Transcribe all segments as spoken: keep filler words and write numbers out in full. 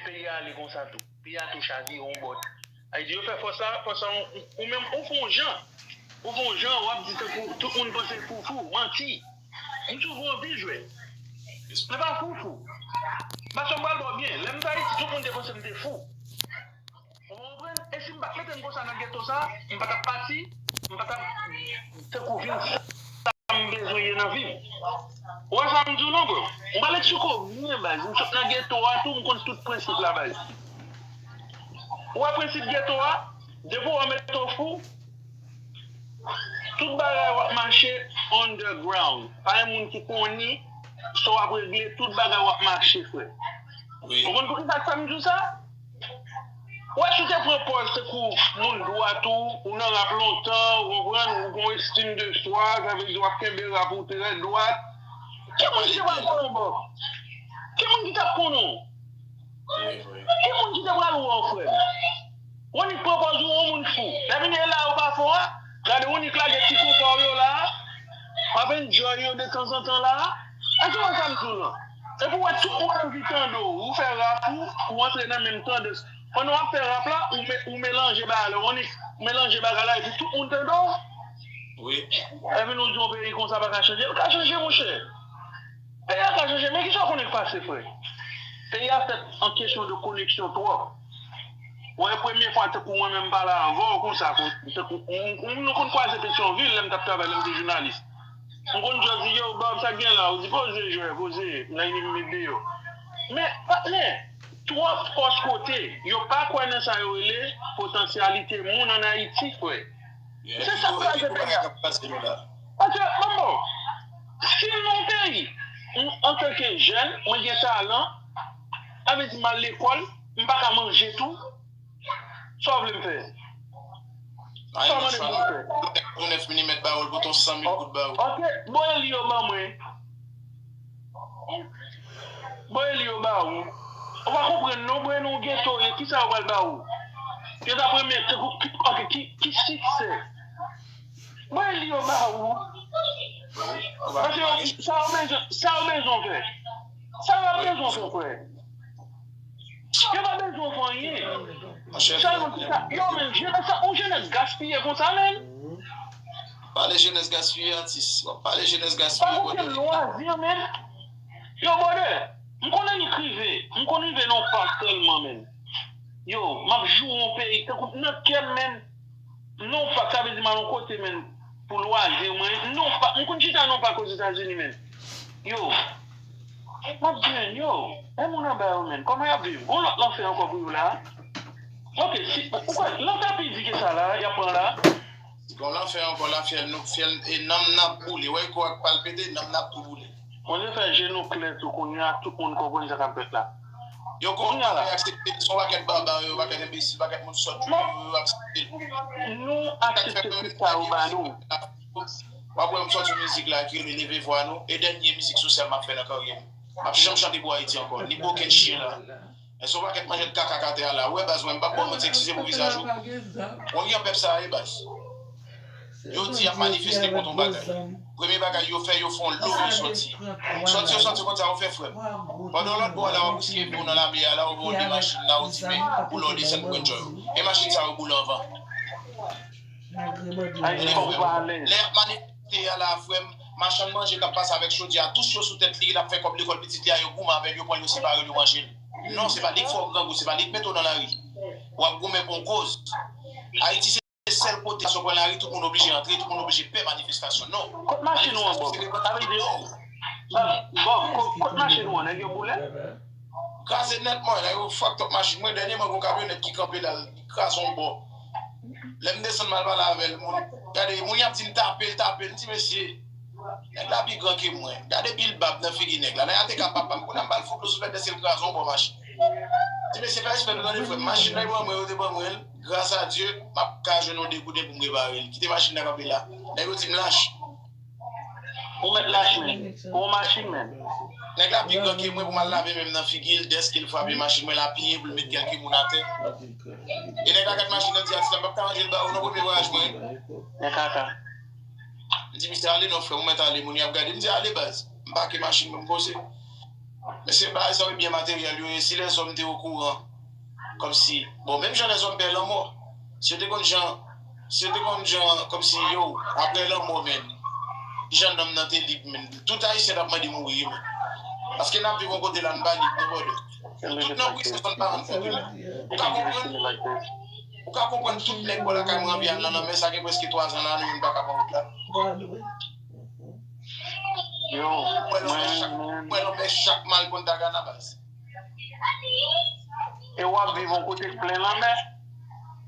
peyi a ale konsa tou. Peyi a tou chavire yon bòt. Ayiti yo fè fòs la, fòs la, ou, ou menm, ou fè yon jan. Ou fè yon jan, w ap di tankou tout moun panse foufou, manti. M sou gwo anpil jwèt. Men pa foufou. Paske m pral ba w byen. Lè m t Ayiti, tout moun te panse m te fou. Ou konprann? E si m pa t mete m konsa nan geto sa, m pa t ap pati, m pa t ap tankou vin sa m bezwen ye nan vi m. Ou wè sa m di w non, bro? M pral eksplike w byen, baz. M sot nan geto a tou, m konn tout prensip la, baz. Ou wè prensip geto a? Depi w mete w fou, tout bagay w ap mache underground. Pa gen moun ki konnen sa w ap regle, tout bagay w ap mache, frè. Ou konn poukisa k fè m di w sa? Ou wè, si w te pran pòz tankou moun dwat ou, ou nan rap lontan, ou konprann, ou gon estim de swa, sa vle di w ap kenbe rap ou trè dwat. Ki moun ki te pral konnen w? Ki moun ki t ap konnen w? Ki moun ki te pral wè w, frè m? Onik pran pòz ou yon moun fou. Lè vini e la yo pa fò a, gade Onik lage ti konpa w yo la a, w ap enjoy yo detanzantan la a. Èske w wè sa m di w lan? Epi w wè tout moun anvi tande w, ou fè rap ou, ou antre nan menm tandans. Pandan w ap fè rap la, ou, me, ou melanje bagay la, Onik melanje bagay la, epi tout moun tande w. Wi. Epi nou di yon peyi konsa pa ka chanje. L ka chanje, monchè. Peyi a ka chanje, men kisa w konnen k pase, frè? Peyi a fèt an kesyon de koneksyon twòp. Ou wè, premye fwa, tankou mwen menm pale avè w konsa, kon, tankou, m, m, nou konn kwaze Petyonvil, lè m t ap travay, lè m te jounalis. M konn just di, yo, Bob, sa k gen la? Ou di, poze, jwè, poze, m nan inimi deyò. Men, patnè, twòp fòs kote, yo pa kwè nan sa yo rele potansyalite moun ann Ayiti, frè. Se sa k kraze peyi a. Paske, bon, bon, si m nan yon peyi, m, antanke jèn, mwen gen talan, sa vle di m al lekòl, m pa ka manje tou, sa w vle m fè? Sa w mande m pou m fè? Yon nèf milimèt ba ou l pou t yon san mil goud ba ou. Ok, bon, e li yo ban mwen. Bon, e li yo ba ou. Ou pa konprann non, bon, e nan yon geto ye, kisa yo pral ba ou? Yo t ap renmen, tankou, ki, ok, ki, ki siksè? Bon, e li yo ba ou. Paske yo, sa yo bezwen, sa yo bezwen fè. Sa yo ap bezwen fè, frè. Yo pa bezwen fè anyen. Sèlman ki sa, yo menm, jenès sa, yon jenès gaspiye konsa menm. Pale jenès gaspiye, atis. W ap pale jenès gaspiye. Pa gen okenn lwazi menm. Yo, brother, m konn annik rive. M konn rive nan yon pak tèlman menm. Yo, m ap joure yon peyi, tankou nan kè m menm. Non, pak, sa vle di m al yon kote, menn, pou lwazi mwen. Non, pak, m konn chita nan pak Ozetazini, menn. Yo, m ap di, menn, yo, e moun anba yo, menn, kòman y ap viv? Gon lòt lanfè ankò pou yo la? Ok, si, ou kwè, lanfè pi di ke sa la, y ap pran la? Gon lanfè ankò la, fyèl nou, fyèl, e nanm n ap boule. Wè, kò ak palpite, nanm n ap tou boule. Bondye fè je nou klè tou kounye a, tout moun konprann sa k ap fèt la. Yo konprann, yo aksepte l. Se yon pakèt baba, yo, pakèt enbesil, pakèt moun sòt yo, yo aksepte l. Nou aksepte tout sa yo ba nou. W ap wè m sòti yon mizik la ki rele Leve Vwa Nou, e dènye mizik sosyal m ap fè nan karyè m. M ap janm chante pou Ayiti ankò, ni pou okenn chen la. Men se yon pakèt manjèt kaka k atè a la. Ou wè baz mwen, m p ap ba w manti, eskize pou vizaj ou. Ou wè kijan pèp sa a ye baz. Yo di y ap manifeste kont yon bagay. Premye bagay yo fè, yo fè yon lori sòti. Sòti yo sòti konsa, yo fè frè m. Pandan lòt bò a la, w ap riske vi w nan lame a la, ou wè yon de machin la, ou di men, boule yo desann pou enjoy yo. E machin sa yo boule anvan. Lè y ap manifeste a la, frè m, machann manje k ap pase avèk chodyè a, tous yo sou tèt li, l ap fè kòb lekòl pitit li a, yo goumen avè l, yo pran l, yo separe l, yo manje l. Non, se pa li k fè w grangou, se pa li k mete w nan lari. W ap goumen pou yon koz. Ayiti se sèl kote, si w pran lari, tout moun oblije antre, tout moun oblije pè manifestasyon. Non. Kot machin ou an, Bob? Sa vle di, Bob, kot, kot machin ou an, nèg yo boule? Kraze nèt, mwen, nèg yo fuck up machin mwen. Dènyèman, gon kamyonèt ki kanpe la, li kraze yon bò. Lè m desann, m al pale avè l, moun, gade, moun y ap di m tape l, tape l. M di, mesye, nèg la pi gran ke mwen. Gade pil bab nan figi nèg la. Nèg la te ka papa m. Kounye a m ba l fout dlo sou tèt, dèske l kraze yon bò machin. M di, mesye, fè respè nou tande, frè m. Machin nan, yo ban mwen, yo te ban mwen l. Gras a Dye, m ap ka jwenn yon de gouden pou m repare l. Kite machin nan kanpe la. Nèg yo di m lach. Ou mèt lach, menn. Ou machin, menn. Nèg la pi gran ke mwen pou m al lave men m nan figi l, dèske l frape machin mwen, l apiye pou l met kèlke moun atè. E nèg la gad machin nan, di, atis la, m p ap ka ranje l ba ou non, premye vwayaj mwen. Nèg kaka. M di misye, ale non, frè m, ou mèt ale, moun y ap gade. M di, ale, baz. M pake machin mwen, m poze. Mesye, bagay sa yo byen materyèl yo ye. Si lèzòm te okouran, kòmsi, bon, menm jan lèzòm pè lanmò, si yo te konn jan, si yo te konn jan, kòmsi, yo, apre lanmò, men, jan nanm nan te lib, men, tout Ayisyen t ap mande mouri, men. Paske n ap viv yon kote la, n pa lib, non, brother. Tout nan prizon, n pa rann kont, men. Ou ka konprann, ou ka konprann tout nèg bò lakay mwen anvi al nan lanmè, sa gen prèske twa zan la, nou menm pa ka pran wout la. Yo, mwen, mwen, mwen, mwen, mwen, chak mal konn Dagana baz. E w ap viv yon kote k plen lanmè?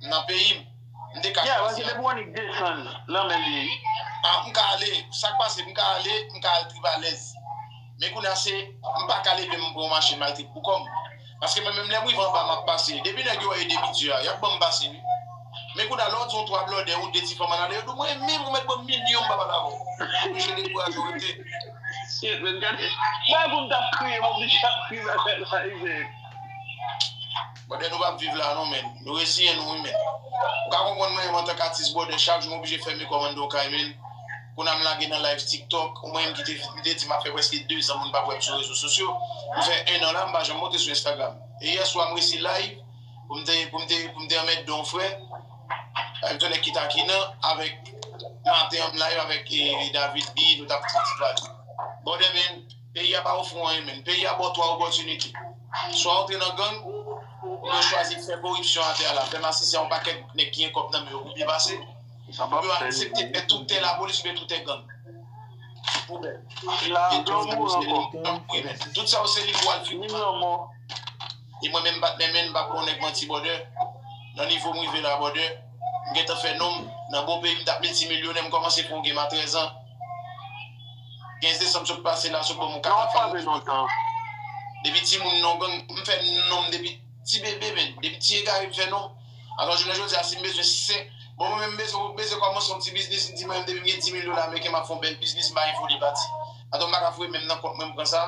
Nan peyi m, m te ka Yeah, chwazi paske depi w annik desann, lanmè li ye. Ah, m ka ale, sa k pase, m ka ale, m ka al trip alèz. Men kounye a se, m pa ka leve m pran yon machin m al trip pou kò m. Paske mwen menm lè m rive anba m ap pase, depi nèg yo wè e demi di a, y ap ban m pase wi. Men kounye a lè w di yon twa blòdè, yon de ti fanm ann ale, yo di w mwen menm ou mèt ban m milyon m pa pale avè w. M oblije dekouraje w rete. Shit, men gade. Bay pou m t ap kriye, m oblije ap kriye bagay la, wi, men. Brother, nou p ap viv la non, men. Nou reziyen nou, wi, men. Ou ka konprann mwen menm antank atis, brother, chak jou m oblije fèmen kòmande yon kay, men. Kounye a m lage nan live TikTok, ou mwen menm ki te, m te di m ap fè prèske de zan moun pa wè m sou rezo sosyo. M fè en an la, m pa janm monte sou Instagram. E yè swa m resi live, pou m te, pou m te, pou m te anmède yon frè. Avèk yon nèg ki takinan, avèk maten an m live avèk, eh, David B, nou t ap fè ti pale. Brother, men, peyi a pa ofri w anyen, men. Peyi a ba w twa opòtinite. Swa w antre nan gang, oubyen w chwazi fè koripsyon atè a la. Fè masisi a yon pakèt nèg ki gen kòb nan men yo pou byen pase. Oubyen w aksepte fè tout tè lapolis oubyen tout tè gang. Pou bèl. E tout sa yo se li, wi, men. Tout sa yo se li pou al fini. E mwen menm, m pa t renmen, m pa pran nèg manti, brother. Nan nivo m rive la, brother, m gentan fè non m. Nan bon peyi, m t ap miltimilyonè, m kòmanse fè yon game a trèz an. Kenz desanm sot pase la, sot ban m yon katafal. Depi timoun non gang, m fè non m depi ti bebe, men. Depi ti egare, m fè non. Atò, jounen jodi a, si m bezwen senk, bon, mwen menm, m bezwen, m bezwen kòmanse yon ti biznis, m di mwen menm, depi m gen dis mil dola ameriken, m ap fè yon bèl biznis, m pa gen foli pati. Atò, m pa ka foure men m nan kont mwen, m pran sa.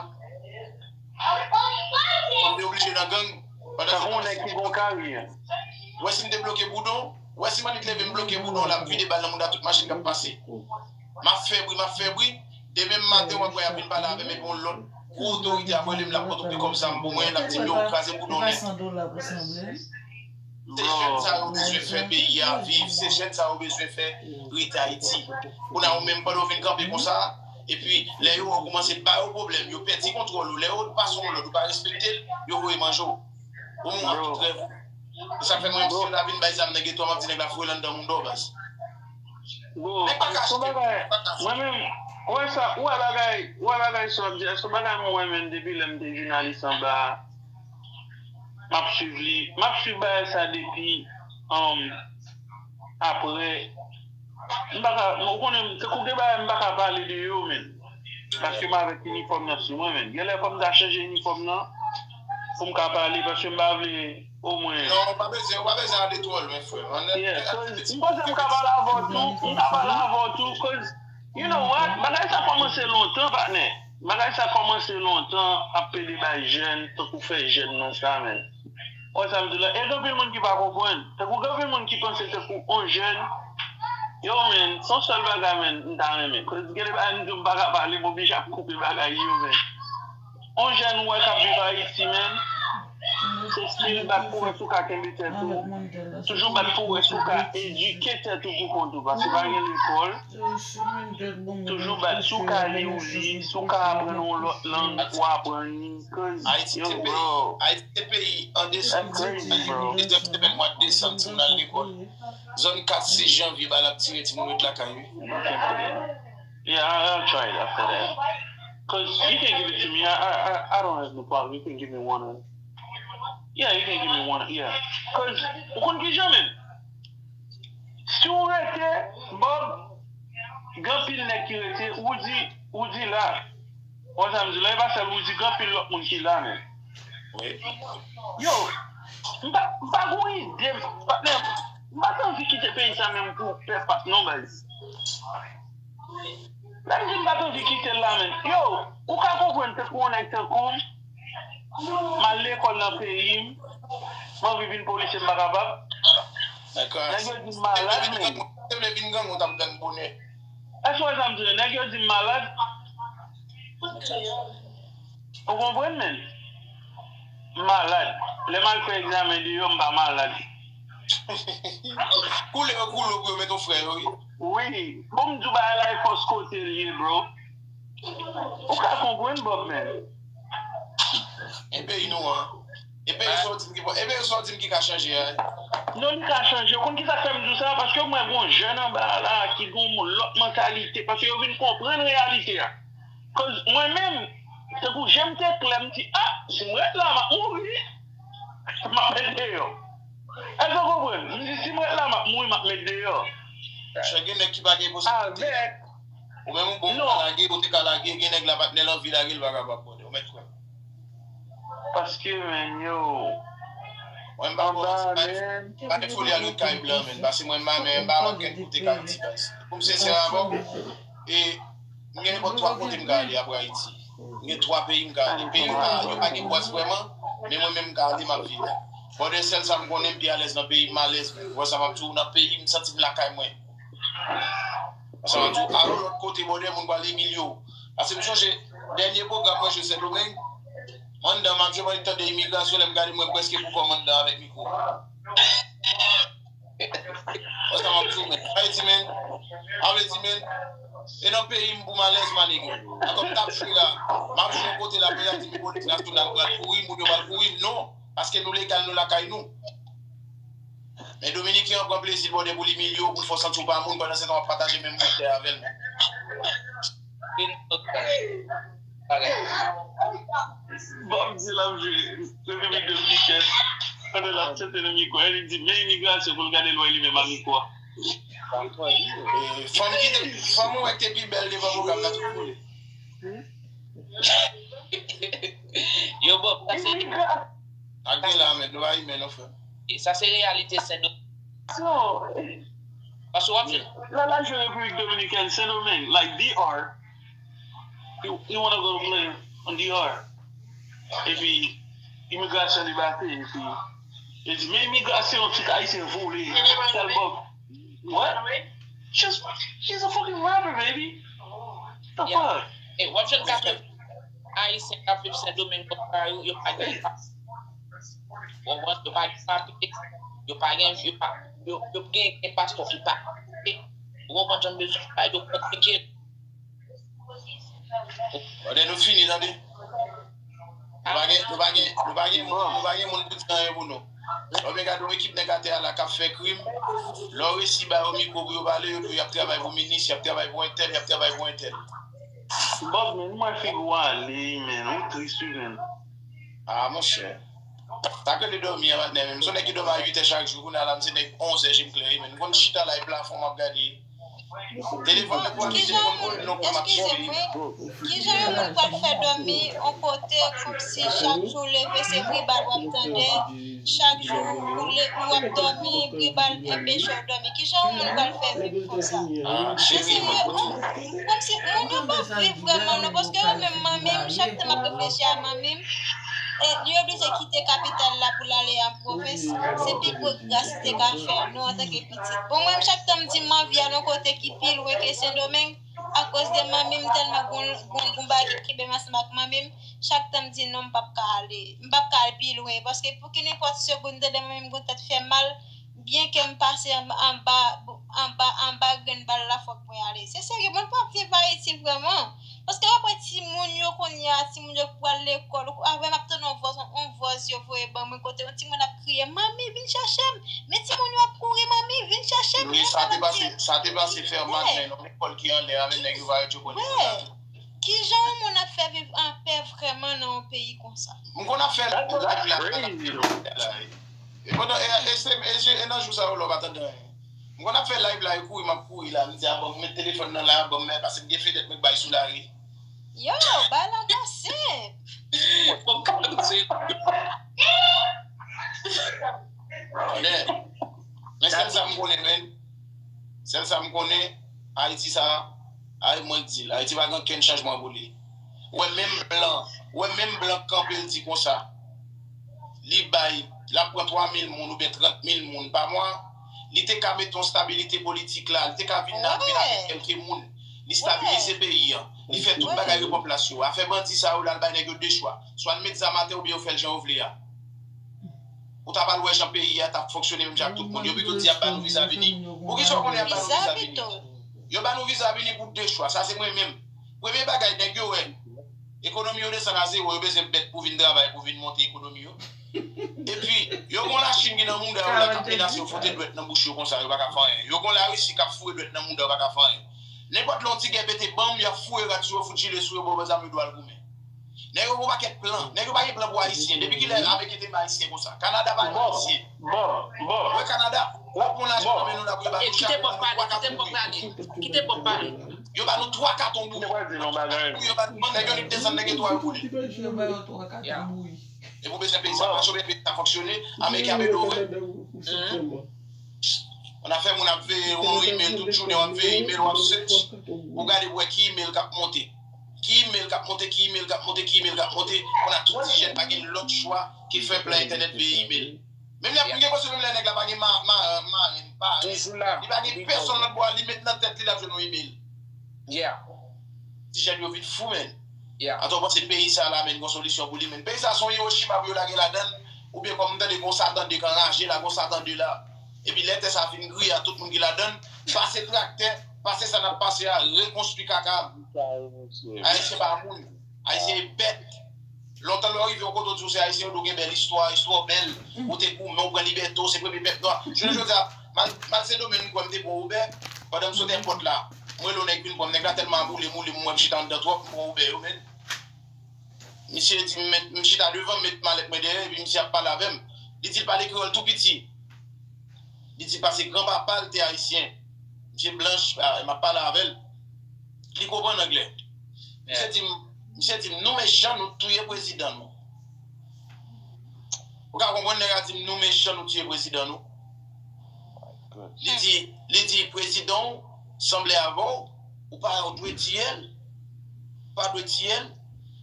Mwen te oblije nan gang. Pandan se tan, yon nèg ki gon karyè. Wè si m debloke boudon, wè si m annik leve m bloke boudon, l ap vide bal nan mouda tout machin k ap pase. M ap fè bri, m ap fè bri. Demen maten, w ap wè y ap vin pale avè m, epi yon lòt gwo otorite ap rele m, l ap pote yon pil kòb zam pou mwen, l ap di m, yo, kraze boudon nèt. Se jèn sa yo bezwen fè peyi a viv, se jèn sa yo bezwen fè rete Ayiti. Kounye a ou menm pandan w vin kanpe konsa, epi lè yo wè w kòmanse ba yo pwoblèm, yo pèdi kontwòl ou, lè yo pase yon lòd ou pa respekte l, yo voye manje w. Ou mouri ak tout rèv ou. Se sa k fè mwen menm si yo ta vin bay zam nan geto a, m ap di nèg la foure l anndan mouda w baz. Bon, nèg pa ka achte, nèg pa ka achte. Mwen menm, ou wè sa, ou wè bagay, ou wè bagay sa w ap di a, se yon bagay mwen wè menm depi lè m te jounalis anba a. M ap swiv li. M ap swiv bagay sa depi, um, apre. M pa ka, ou konnen, tankou gen bagay m pa ka pale de yo, men. Paske m avèk inifòm nan sou mwen, men. Genlè fò m ta chanje inifòm nan pou m ka pale, paske m pa vle, omwen. Non, ou pa bezwen, ou pa bezwen ale twò lwen, frè m. Yeah, cause m panse m ka pale avè w tou, m ka pale avè w tou, cause You know what? Bagay sa kòmanse lontan, patnè. Bagay sa kòmanse lontan, ap pede bay jèn, tankou fè jèn nan sa, men. Ou wè sa m di w la? E gen anpil moun ki pa konprann. Tankou gen anpil moun ki panse tankou on jèn, yo, men, se yon sèl bagay, men, m ta renmen. Cause gen de bagay m di w m pa ka pale, m oblije ap koupe bagay yo, men. On jèn ou wè k ap viv Ayiti, men, se stil bat pou wè si w ka kenbe tèt ou. Toujou bat pou wè si w ka edike tèt ou pou kont ou, paske pa gen lekòl. Toujou bat si w ka li, ou li, si w ka aprann yon lòt lang, ou aprann li. Cause, yo, bro. Ayiti se peyi an desanm. Dezyèm semèn mwa desanm, timoun al lekòl. Zòn kat, sis janvye, bal ap tire, timoun ret lakay, wi. Yeah, I, I'll try it after that. Cause you can give it to me. I, I, I, I don't have no problem. You can give me one. Yeah, you can give me one. Yeah. Cause, ou konn kijan, men? Si w rete, Bob, gen anpil nèg ki rete, Woody, Woody la. Ou wè sa m di la, e pa sèl Woody, gen anpil lòt moun ki la, men. Yo, m pa, m pa gon ide, m, patnè, m pa t anvi kite peyi sa menm pou pè pa t non, baz. Lè m di m pa t anvi kite l la, men. Yo, ou ka konprann tankou yon nèg tankou m, m al lekòl nan peyi m, m anvi vin polisye, m pa kapab. Nèg yo di m malad, men. Te vle vin gang, ou t ap gang bonè. Èske w wè sa m di la? Nèg yo di m malad. Ou konprann, men? M malad. Lè m al fè egzamen deyò, m pa malad. Koule yo koule w pou yo mete w frè yo, wi. Wi. Bon, m di w bagay la e fòs kote l ye, bro. Ou ka konprann, Bob, men. E peyi nou an. E peyi sa w di m ki, e peyi sa w di m ki ka chanje a. Non, li ka chanje. Ou konn ki sa k fè m di w sa? Paske m wè gon jèn anba la ki gon lòt mantalite. Paske yo vin konprann reyalite a. Cause mwen menm, tankou je m te klè, m di, ah, si m ret la, m ap mouri. M ap met deyò. Èske w konprann? M di, si m ret la, m ap mouri, m ap met deyò. Chè gen nèg ki pa gen posibilite. Ou menm ou bon, ou ka lage, ou te ka lage, gen nèg la patnè l anvi lage, l pa kapab, brother. Ou mèt kwè. Paske, men, yo. Mwen, m pa bon, m pa gen foli al ret kay blan, men. Paske mwen, m pa, men, m pa al okenn kote k Ayiti, baz. Pou m sensè avè w, e, m gen nenpòt twa kote m ka ale apre Ayiti. M gen twa peyi m ka ale. Peyi yo pa, yo pa gen bwaz vrèman, men mwen menm m ka ale, m ap viv. Brother, sèl sa m konnen, m pi alèz nan peyi m, m alèz, men. Ou wè sa m ap di w, nan peyi m, m santi m lakay mwen. Paske m ap di w, al yon lòt kote, brother, moun pral imilye w. Paske m sonje, dènye pwogram mwen jwe Sendomeng, anndan, m ap jwe, m annik tande imigrasyon, lè m gade, mwen prèske pou kò m anndan avèk mikwo. Wè sa m ap di w, men. Sa vle di, men, sa vle di, men, e nan peyi m pou m alèz, my nigga. Atò m t ap jwe la, m ap jwe yon kote la, peyi a di m polis nasyonal pral kouri m, moun yo pral kouri m, non. Paske nou legal, nou lakay nou. Men Dominiken an pran plezi l bòde pou l imilye w, pou l fè w santi w pa moun, pandan se tan w ap pataje menm moutè avè l, men. Bob di l ap jwe Repiblik Dominikèn pandan l ap chante nan mikwo a, li di men imigrasyon pou l gade l wè li menm a mikwo a. E, fanm ki te, fanm ou wè ki te pi bèl devan pwogram nan, tout koule. Yo, Bob, sa se. Ak gen la, men, nou pa imen, non, frè. Sa se reyalite Sendomeng. So, Paske w ap jwenn. Lè l al jwe Repiblik Dominikèn, Sendomeng, like D R, he, he wanna go play on D R. Epi, imigrasyon debake, epi, li di, men imigrasyon, tout Ayisyen vole, tèl Bob. What? Just, she's a fucking rapper, baby. The fuck? E w ap jwenn katrèven Ayisyen k ap viv Sendomeng konsa yo, yo pa gen pas. Ou konprann? Yo pa gen papye. Yo pa gen, yo pa, yo, yo gen, gen paspò ki pa. Ou konprann jan m bezwen fè yo konplike. Tande, nou fini, tande. Nou pa gen, nou pa gen, nou pa gen moun, nou pa gen moun pou di anyen pou nou. Lè w vin gade yon ekip nèg atè a la k ap fè krim, lè w resi ba yo mikwo pou yo pale, yo di w y ap travay pou minis, y ap travay pou entèl, y ap travay pou entèl. Bob, men, mwen figi w ale, men, ou tris wi, men. Ah, monchè. Sa k rele dòmi an, patnè, men. M se yon nèg ki dòmi a uit è chak jou, kounye a la, m se nèg onz è, je m klè, men. M konn chita la, e plafon m ap gade. Telefòn nan pou al mete m konn kole non pou m ap Eskize mwen, kijan yon moun pral fè dòmi yon kote kòmsi chak jou w leve se bri bal w ap tande, chak jou ou le- ou ap dòmi, bri bal enpeche w dòmi. Kijan yon moun pral fè viv konsa? Se serye, kòmsi moun yo pa viv vrèman non, paske yo menm manmi m, chak tan m ap reflechi a manmi m, e, li oblije kite kapital la pou l ale an pwovens, se pi gwo gras li te ka fè nou antanke pitit. Bon, mwen menm chak tan m di m anvi al yon kote ki pi lwen ke Sendomeng, akoz de manmi m tèlman gon, gon, gon bagay ki kenbe m ansanm ak manmi m, chak tan m di non, m p ap ka ale. M p ap ka al pi lwen, paske pou ki nenpòt segonn m tande manmi m gon tèt fè mal, byen ke m pase anba, anba, anba, anba grenn bal la, fòk mwen ale. Se serye, moun p ap viv Ayiti vrèman. Paske w ap wè timoun yo kounye a, timoun yo k pral lekòl, ou avè m ap tande yon vòz, yon vòz yo voye ban mwen kote yon timoun ap kriye, manmi, vin chèche m. Men timoun yo ap kouri, manmi, vin chèche m. Wi, sa te pase, sa te pase Fermat nan yon lekòl ki anlè a, men nèg yo pa retire kò yo la. Kijan yon moun ap fè viv anpè vrèman nan yon peyi konsa? M konn ap fè live la. E pandan, e, e, se, e, e nan jou sa yo la w pa tande anyen. M konn ap fè live la, e kouri m ap kouri la. M di, a bon, m met telefòn nan la, bon, men, paske m gen fenèt mwen k bay sou lari. Yo, bagay la pa senp. Tande. Men sèl sa m konnen, men. Sèl sa m konnen, Ayiti sa, ay mwen k di l, Ayiti pa gen okenn chanjman pou li. Ou wè menm blan, ou wè menm blan k kanpe l di konsa, li bay, l ap pran twa mil moun oubyen trant mil moun pa mwa, li te ka mete yon stabilite politik la, li te ka vin la, vin avèk kèlke moun. estabilize peyi an. Li fè tout bagay reprann plas yo. Afè bandi sa yo la, l bay nèg yo de chwa. Swa n met zam atè oubyen yo fè l jan yo vle a. Ou ta pral wè jan peyi a t ap fonksyone menm jan ak tout moun. Yo pito di y ap ba nou viza vini. Poukisa w konnen y ap ba nou viza vini? Yo ba nou viza vini pou de chwa. Sa se mwen menm. Premye bagay, nèg yo wè ekonomi yo desann a zewo, yo bezwen bèt pou vin travay, pou vin monte ekonomi yo. Epi, yo gon Lachin ki nan mouda yo la, k ap menase yo, fwote dwèt nan bouch yo konsa, yo pa ka fè anyen. Yo gon Larisi k ap foure dwèt nan mouda yo, pa ka fè anyen. Nenpòt lè yon ti gè pete banm, y ap foure rad sou yo, fout jile sou yo, ba yo zam yo dwe al goumen. Nèg yo gon pakèt plan. Nèg yo pa gen plan pou Ayisyen. Depi kilè Ameriken te renmen Ayisyen konsa? Kanada pa renmen Ayisyen. Bon, bon. Wè Kanada, w ap pran lajan nan men nou la pou yo ba nou chak, yo ba nou twa katon boure. Kite Bob pale. Kite Bob pale. Yo ba nou twa katon boure. Pou yo ba nou, nèg yo li desann nèg etwa yo boule. Yo ba yo twa katon boure. E pou bezwen peyi sa mache, oubyen peyi sa fonksyone, Ameriken ap ede w, wi. Ann afè moun ap veye yon email tout jounen, w ap veye email, w ap search. Ou gade pou wè ki email k ap monte. Ki email k ap monte, ki email k ap monte, ki email k ap monte. Kounye a tout ti jèn pa gen lòt chwa ke fè plan entènèt veye email. Menm lè, m gen enpresyon menm lè nèg la pa gen ma, ma, marenn, parenn. Li pa gen pèsonn lòt bò a, li met nan tèt li l ap jwenn yon email. Ti jèn yo vin fou, menn. Atò, w panse peyi sa la, menn, gon solisyon pou li, menn? Peyi sa se yon Hiroshima pou yo lage ladann, oubyen kòm m tande gon Satan de k anraje la, gon Satan de la. Epi lè tè sa fin griye a tout moun ki ladann, pase traktè, pase sa n ap pase a, rekonstwi kaka. Ayisyen pa moun. Ayisyen e bèt. Lontan lè w rive yon kote w di w se Ayisyen, yo di w gen bèl istwa, istwa w bèl, ou te goumen, ou pran libète w, se premye pèp nwa. Jounen jodi a, m al, m al Sendomeng, m kwè m te pran Uber, pandan m sot èpòt la, m rele yon nèg vin pran m, nèg la tèlman boule m, boule m, m wè m chita anndan twòp, m pran Uber yo, menn. Misye di m met, m chita devan, m met malèt mwen dèyè, epi misye ap pale avè m. Li di l pale kreyòl tou piti. Li di pase granpapa l te ayisyen. Misye blanch, ah, m ap pale avè l. Li konprann anglè. Misye di m, misye di m, nou mechan, nou touye prezidan nou. Ou ka konprann nèg la di m, nou mechan, nou touye prezidan nou. Li di, li di, prezidan w sanble avè w, ou pa dwe tiye l. Ou pa dwe tiye l.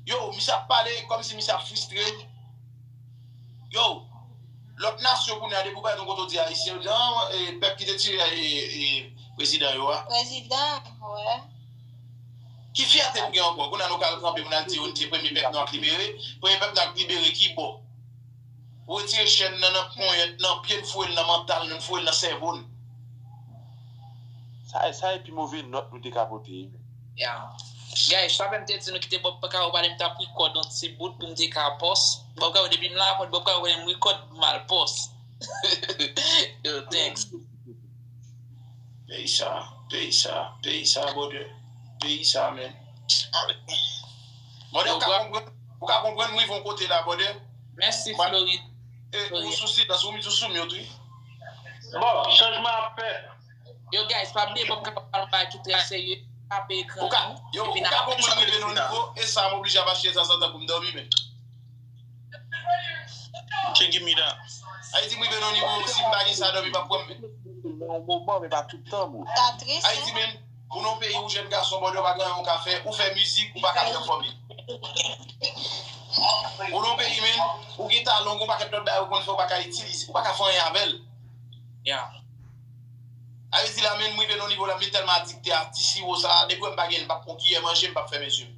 Yo, misye ap pale kòmsi misye ap fristre. Yo, lòt nasyon kounye a, depi w parèt yon kote w di Ayisyen, yo di, ah, e, pèp ki te tiye, e, e, prezidan yo a. Prezidan, wè. Ki fyète n gen ankò? Kounye a nou ka al kanpe pou n al di yo n se premye pèp nwa k libere. Premye pèp nwa k libere ki bò? Ou retire chèn nan, nan ponyèt, nan pye n, foure l nan mantal nou, n foure l nan sèvo n. Sa, sa e pi move nòt nou te ka pote, wi, men. Yeah. Guys, sa fè m te di nou kite Bob Caro pale, m t ap rekòd yon ti bout pou m te ka pòs. Bob Caro, depi m la, Bob Caro konnen m rekòd, m al pòs. Yo, thanks. Peyi sa, peyi sa, peyi sa, brother. Peyi sa, men. Brother, ou ka konprann, ou ka konprann m rive yon kote la, brother. Mèsi, Florid. E, ou sou silans, ou, ou sou mute, wi. Bon, chanjman ap fèt. Yo, guys, pa bliye, Bob Caro pale yon bagay ki trè serye. Tape ekran an. Yo, ou ka konprann m rive nan nivo, e sa m oblije ap achte tanzantan pou m dòmi, men. Can't give me that. Ayiti, m rive nan nivo, si m pa gen sa, dòmi p ap pran m, men. Nan yon moman, men pa tout tan, bro. Sa tris, wi. Ayiti, men, ou nan peyi ou jèn gason, brother, ou pa gen anyen ou ka fè, ou fè mizik, ou pa ka pran fanmi. Ou nan peyi, men, ou gen talan, ou gen yon pakèt lòt bagay ou konn fè, ou pa ka itilize, ou pa ka fè anyen avè l. Yeah. Sa vle di la, men, m rive nan yon nivo la, m vin tèlman adikte a ti siwo sa, depi wè m pa gen l, m p ap pran kiyè manje, m p ap fèmen je m.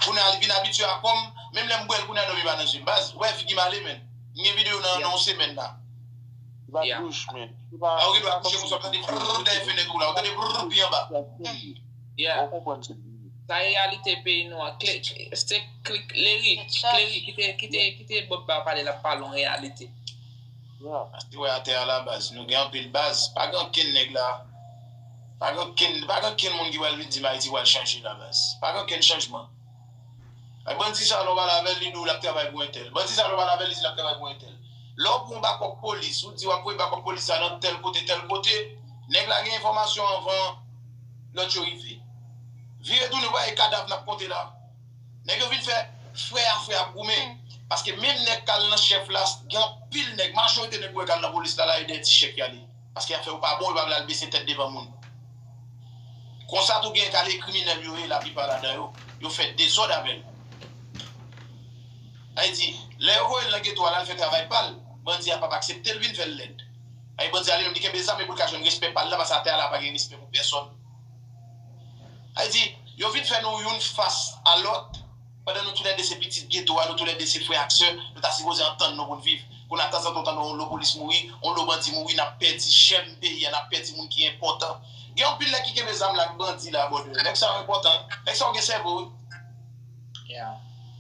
Kounye a, li vin abitye a kò m, menm lè m bwè l, kounye a, dòmi pa nan je m. Baz, ou wè figi m ale, men. M gen videyo nan, nan yon semèn la. Li pa douch, men. A, ou gen dwa kouche konsa, w tande brrr dèyè fenèt ou la, ou tande brrr pi anba. Yeah. Ou konprann sa. Sa reyalite peyi nou an. Kle-, se Kle-, Kleri, Kleri, kite, kite, kite Bob ba pale, l ap pale yon reyalite. Pase wè atè a la, baz. Nou gen anpil baz. Pa gen ankenn nèg la. Pa gen ankenn, pa gen ankenn moun ki pral vin di m Ayiti pral chanje la, baz. Pa gen ankenn chanjman. Ay, bandi sa, lè w pale avè l, li di w l ap travay pou entèl. Bandi sa, lè w pale avè l, li di l ap travay pou entèl. Lè w pran bakòp polis, ou di w ap voye bakòp polis sa nan tèl kote, tèl kote, nèg la gen enfòmasyon anvan lòt yo rive. Vire tounen, w pa wè kadav n ap konte la. Nèg yo vin fè frè a frè ap goumen. Paske menm nèg k al nan chèf la, gen anpil nèg, majorite nèg ou wè k al nan polis la, la e dèyè ti chèk y ale. Paske afè yo pa bon, yo pa vle al bese tèt devan moun. Konsa tou gen ka de kriminèl yo ye, laplipa ladan yo, yo fè dezòd avè l. Sa vle di, lè yo voye l nan geto a, l al fè travay pa l, bandi a p ap aksepte l vin fè l lèd. Ay, bandi a li menm, li kenbe zam, epi l ka jwenn respè pa l la, paske atè a la pa gen respè pou pèsòn. Sa vle di, yo vin fè nou youn fas a lòt, pandan nou toulède se pitit geto a, nou toulède se frè ak sè, nou ta sipoze antann nou pou n viv. Kounye a, tanzantan, w tande yon lo polis mouri, yon lo bandi mouri, n ap pèdi jèn peyi a, n ap pèdi moun ki enpòtan. Gen anpil nèg ki kenbe zam la ak bandi la, brother. Nèg sa yo enpòtan, nèg sa yo gen sèvo, wi.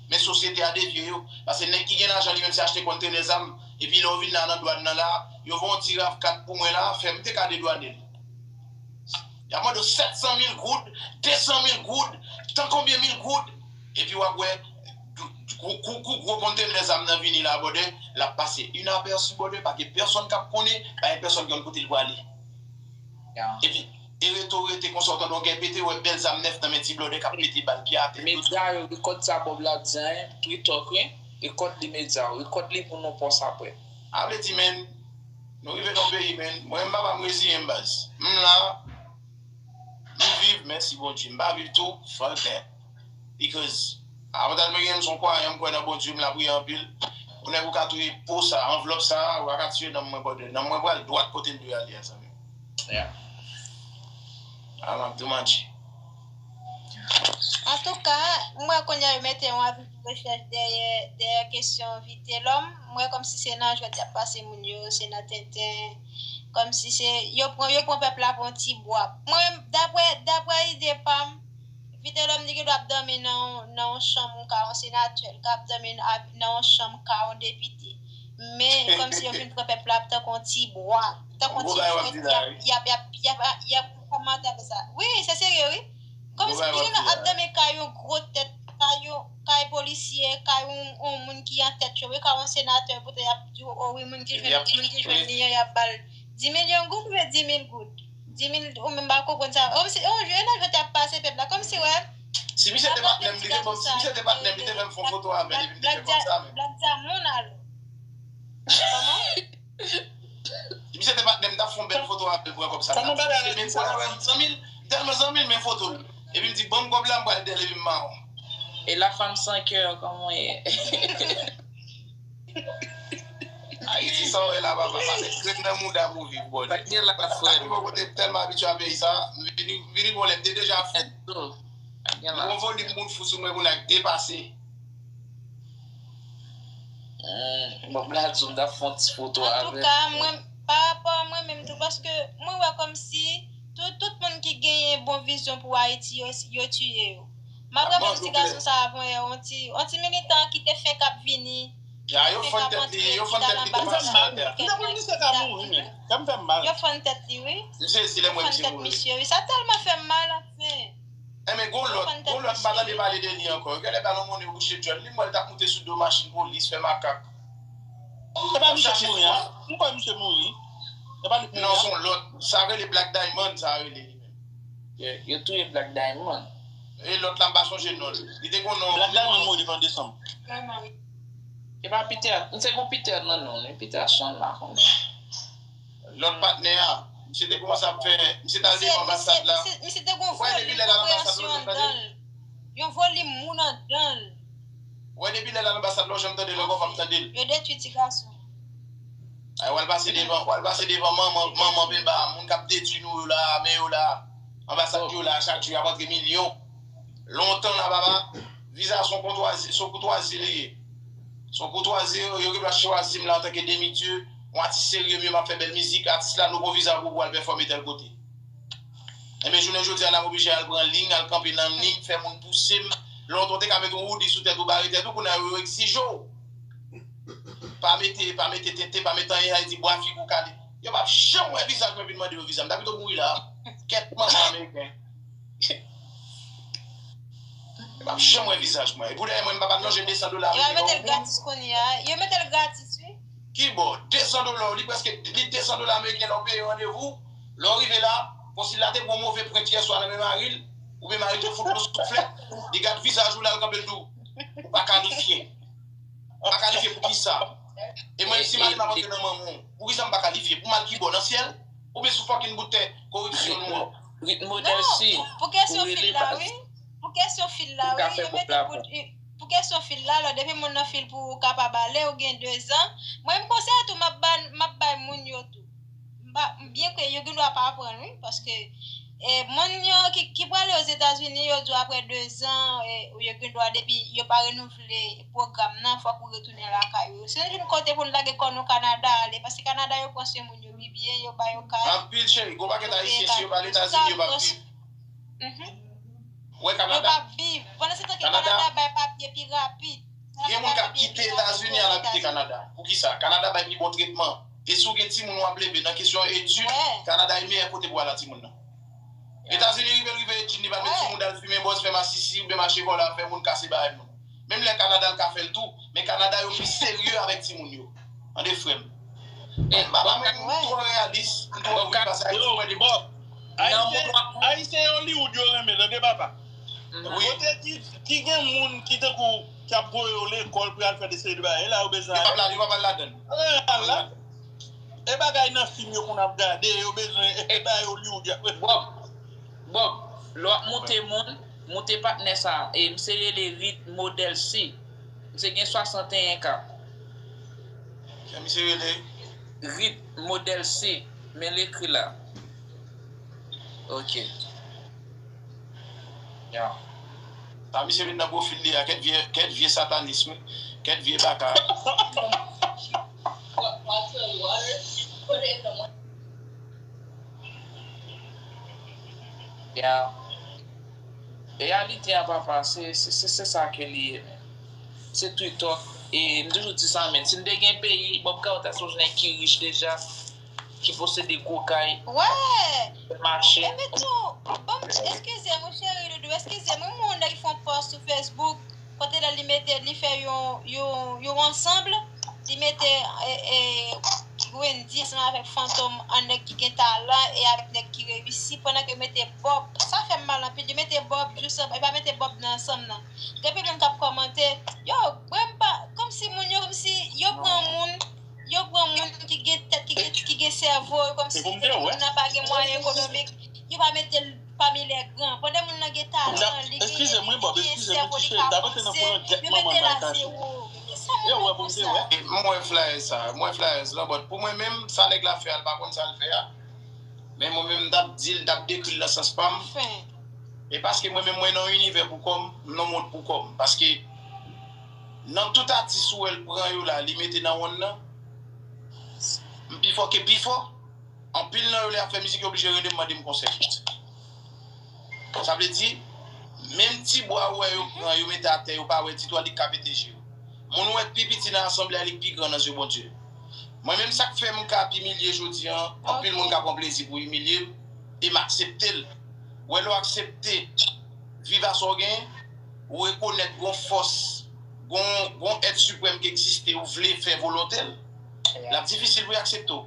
Men sosyete a devye yo. Paske nèg ki gen lajan li menm se achte kontene zam. Epi lè w vin la nan dwàn nan la, yo voye yon ti rav kat pou mwen la, fè m te ka dedwane l. Y ap mande w sèt san mil goud, de san mil goud, tan konbyen mil goud. Epi w ap wè, kou, kou, kou gwo kontene zam nan vini la, brother, l ap pase inapèsi, brother, pa gen pèsonn k ap konnen, pa gen pèsonn ki konn kote l prale. Epi, e rete w rete konsa, w tande yon kè pete, w wè bèl zam nèf nan men ti blòdè k ap mete bal pye atè. Medya yo, rekòt sa Bob la di an, wi, rekòt li medya yo, rekòt li pou nou pòs aprè. A vle di, men, nou rive nan peyi, men, mwen, m papa, m reziyen m, baz. M la, m viv, mèsi Bondye. M pa viv tou, fuck that. Because avantaj mwen genyen, m se yon kwayan, m kwè nan Bondye, m lapriyè anpil. Pou nèg ou ka touye po sa, anvlòp sa, ou pa ka tiye nanm mwen, brother. Nanm mwen pral dwat kote l dwe ale a, zanmi m. Yeah. A, m ap tou manti. Antouka, m wè kounye a yo mete yon avi de rechèch dèyè, dèyè kesyon Vitelhomme. M wè kòmsi se nan jwèt y ap pase moun yo, se nan tenten. Kòmsi se, yo pran, yo pran pèp la pou yon ti bwa. Mwen, daprè, daprè ide pa m, Vitelhomme li gen dwa ap dòmi nan, nan yon chanm ka yon senatè, li ka ap dòmi nan, nan yon chanm ka yon depite. Men, kòmsi yo vin pran pèp la tankou yon ti bwa, tankou yon ti frèt, y ap, y ap, y ap, y ap, y ap, kòman w ap rele sa? Wi, se serye, wi. Kòmsi li gen dwa ap dòmi kay yon gwo tèt, kay yon, kay polisye, kay yon, yon moun ki an tèt yo, wi, kay yon senatè, poutèt y ap di w, o wi, moun ki jwenn, moun ki jwenn li an, y ap ba l dis milyon goud oubyen dis mil goud. Dis mil, ou menm pa konprann sa. O, se, o, jwenn nan jwèt y ap pase pèp la, kòmsi, wè. Si misye te patnè m, li te, si misye te patnè m, li te fè m fè yon foto avè l, epi m te fè kòmsa menm. Black Diamond, alò. Kòman? Si misye te patnè m, m t ap fè yon bèl foto avè l, pran kòb sa. Kòman bagay la di sa? Zanmi l, m tèlman zanmi l, men foto l. Epi m di, ban m kòb la, m pral dèyè l, epi m mawon. E la femme sans cœur, kòman w ye? Ayiti, sa w wè la, papa, pa met grenn nan mouda pou viv, brother. Sa k gen la, frè m? Mwen tèlman abitye a peyi sa, m vini, vini bon lè, m te deja fou. Yon volim moun fou sou mwen, moun ak depase. Bon, m la di w, m t ap fè yon ti foto avè l. Antouka, mwen, pa rapò a mwen menm tou, paske mwen wè kòmsi tout, tout moun ki genyen bon vizyon pou Ayiti, yo, yo tiye yo. M ap raple ti gason sa avan yè, yon ti, yon ti militan ki te fenk ap vini, ki fenk ap antre, ki t al anbasadè amerikèn nan, ki t ap, yo fann tèt li, wi. Yo fann tèt misye, wi. Sa tèlman fè m mal, anfen. Enben, gon lòt, gon lòt m pa tande pale de li ankò. Yo genlè ba l yon monnen bouche djòl li, m wè l t ap moute sou do machin polis, fè makak. Se pa misye k mouri a? M kwè misye mouri. Se pa li k mouri a? Non, se yon lòt. Sa rele Black Diamond, sa rele li menm. Yo touye Black Diamond. E lòt la, m pa sonje non l. Li te gon non. Black Diamond mouri devan desanm. E pa Peter, m se gon Peter nan non li, Peter Chan la konnen. Lòt patnè a, misye te kòmanse ap fè, misye t al devan anbasad la. Misye te gon volim konpreyansyon anndan l. Yon volim moun anndan l. Ou wè depi lè l al anbasad la, ou janm tande l ankò, fò m tande l. Yo detwi ti gason. Ay, w al pase devan, w al pase devan manman, manman penba, moun k ap detwi nou yo la, men yo la. Anbasad yo la, chak jou y ap antre milyon. Lontan la, papa, viza se yon kontwazi, se yon koutwazi li ye. Se yon koutwazi, yo, yo gen dwa chwazi m la antanke demi-dye, yon atis serye, men m ap fè bèl mizik, atis la, nou gon viza pou, pou al pèfòme tèl kote. Enben, jounen jodi a, n ap oblije al pran liy, al kanpe nan liy, fè moun pouse m. Lontan, w te ka mete yon woudi sou tèt ou, bare tèt ou, kounye a, yo egzije w. Pa mete, pa mete tenten, pa mete anyen, sa vle di bwa figi w kale. Yo p ap janm wè vizaj mwen vin mande yo viza. M ta pito mouri la. Kèt manman ameriken. Yo p ap janm wè vizaj mwen. E pou dèyè mwen, m pa ba l non, je desann dola ameriken. Yo mete l gratis kounye a. Yo mete l gratis, wi. Kibò, desann dola, li prèske, li desann dola ameriken lè w peye randevou. Lè w rive la, konsil la te pran move prent yèswa nan men mari l, oubyen mari l te fout yon souflèt, li gad vizaj ou la, l kanpe l di w, ou pa kalifye. Ou pa kalifye pou kisa? E mwen, si mari m ap antre nan manman w, pou kisa m pa kalifye? Pou m al kibò, nan syèl? Oubyen sou fucking bout tè koripsyon nou an? Ritm modèl si. Non, pou kesyon fil la, wi. Pou kesyon fil la, wi. Yo mete pou, pou kesyon fil la, lò, depi moun nan fil pou ou kapab ale, ou gen dezan. Mwen, m konsèy tou, m ap bay, m ap bay moun yo tou. M pa, byen ke yo gen dwa pa pran l, wi, paske E, moun yo ki, ki prale Ozetazini, yo di w apre dezan, e, yo gen dwa, depi yo pa renouvle pwogram nan, fòk ou retounen lakay ou. Si nou jwenn kote pou nou lage kò nou Kanada, ale, paske Kanada yo pran swen moun yo pi byen, yo ba yo kay. Anpil cheri, gon pakèt ayisyen, si yo pa al Etazini, yo p ap viv. Mhm. Wè Kanada. Yo p ap viv. Pandan se tan ke Kanada bay papye pi rapid. Gen moun k ap kite Etazini al abite Kanada. Poukisa? Kanada bay pi bon tretman. E si w gen timoun w ap leve nan kesyon etid, Kanada e meyè kote pou al a timoun nan. Etazini rive l rive etid, li pa met timoun al fimen bòz, fè masisi, oubyen mache vòlè, fè moun kase bagay moun. Menm lè Kanada l ka fè l tou, men Kanada yo pi serye avèk timoun yo. Tande frè m. M pa, pa menm twò reyalis, m twò wi, paske Ayiti mwen de Bob. Ayisyen, Ayisyen Hollywood yo renmen, tande papa. Kote ki, ki gen moun ki tankou ki ap voye yo lekòl pou y al fè de seri de bagay, e la yo bezwen ale. Yo p ap la, yo p ap al ladan l. E bagay nan fim yo konn ap gade, yo bezwen, e bagay Hollywood y ap. Bob, Bob, lè w ap moute moun, moute patnè sa, e misye rele Rit Modèl C. Misye gen swasanteyen ka. Jan misye rele? Rit Modèl C, men l ekri la. Ok. Ya. Sa misye vin nan pwofil li a, kèt vye, kèt vye satanis, wi. Kèt vye baka. Ya. Reyalite a, papa, se, se, se, se sa ke li ye, men. Se true talk. E m toujou di sa, men. Si n te gen peyi, Bob Kayo ta se yon nèg ki rich deja, ki posede gwo kay, fè machin. Epi tou, bon, eskize m, wi, cheri doudou, eskize m, wi, m wè yon nèg fè yon post sou Facebook, kote la li mete, li fè yon, yon, yon ansanm, li mete, e, e, Wendy ansanm avèk Fantom, an nèg ki gen talan e avèk nèg ki reyisi, pandan ke mete Bob, sa fè m mal anpil, li mete Bob jis anba, li pa mete Bob nan ansanm nan. Gen anpil moun k ap kòmante, yo, mwen m pa, kòmsi moun yo, kòmsi yo pran moun, yo pran moun ki gen tèt, ki gen, ki gen sèvo, kòmsi moun nan pa gen mwayen ekonomik, yo pa mete l pami lè gran. Pandan moun nan gen talan, li gen, li gen sèvo, li ka panse, yo mete l a zewo. Sa moun nan konsa. E m wè flyers sa, m wè flyers lan, but pou mwen menm, sa nèg la fè a, l pa konn sa l fè a. Men mwen menm, m t ap di l, m t ap dekri l nan sans pa m. E paske mwen menm, mwen nan yon inivè pou kò m, m nan yon mond pou kò m. Paske nan tout atis ou wè l pran yo la, li mete nan wonn nan, m pi fò ke pi fò. Anpil nan yo, lè y ap fè mizik, yo oblije rele m, mande m konsèy. Sa vle di, menm ti bwa ou wè yo pran, yo mete atè, yo pa wè ditou, a li k ka pete je yo. Moun ou wè k pi piti nan asanble a, li k pi gran nan zye Bondye. Mwen menm, sa k fè m ka ap imilye jodi a, anpil moun ka pran plezi pou imilye m, e m aksepte l. Ou wè, lè w aksepte viv a sa w genyen, ou rekonèt gon fòs, gon, gon èt siprèm ki egziste, ou vle fè volonte l, l ap difisil pou y aksepte w.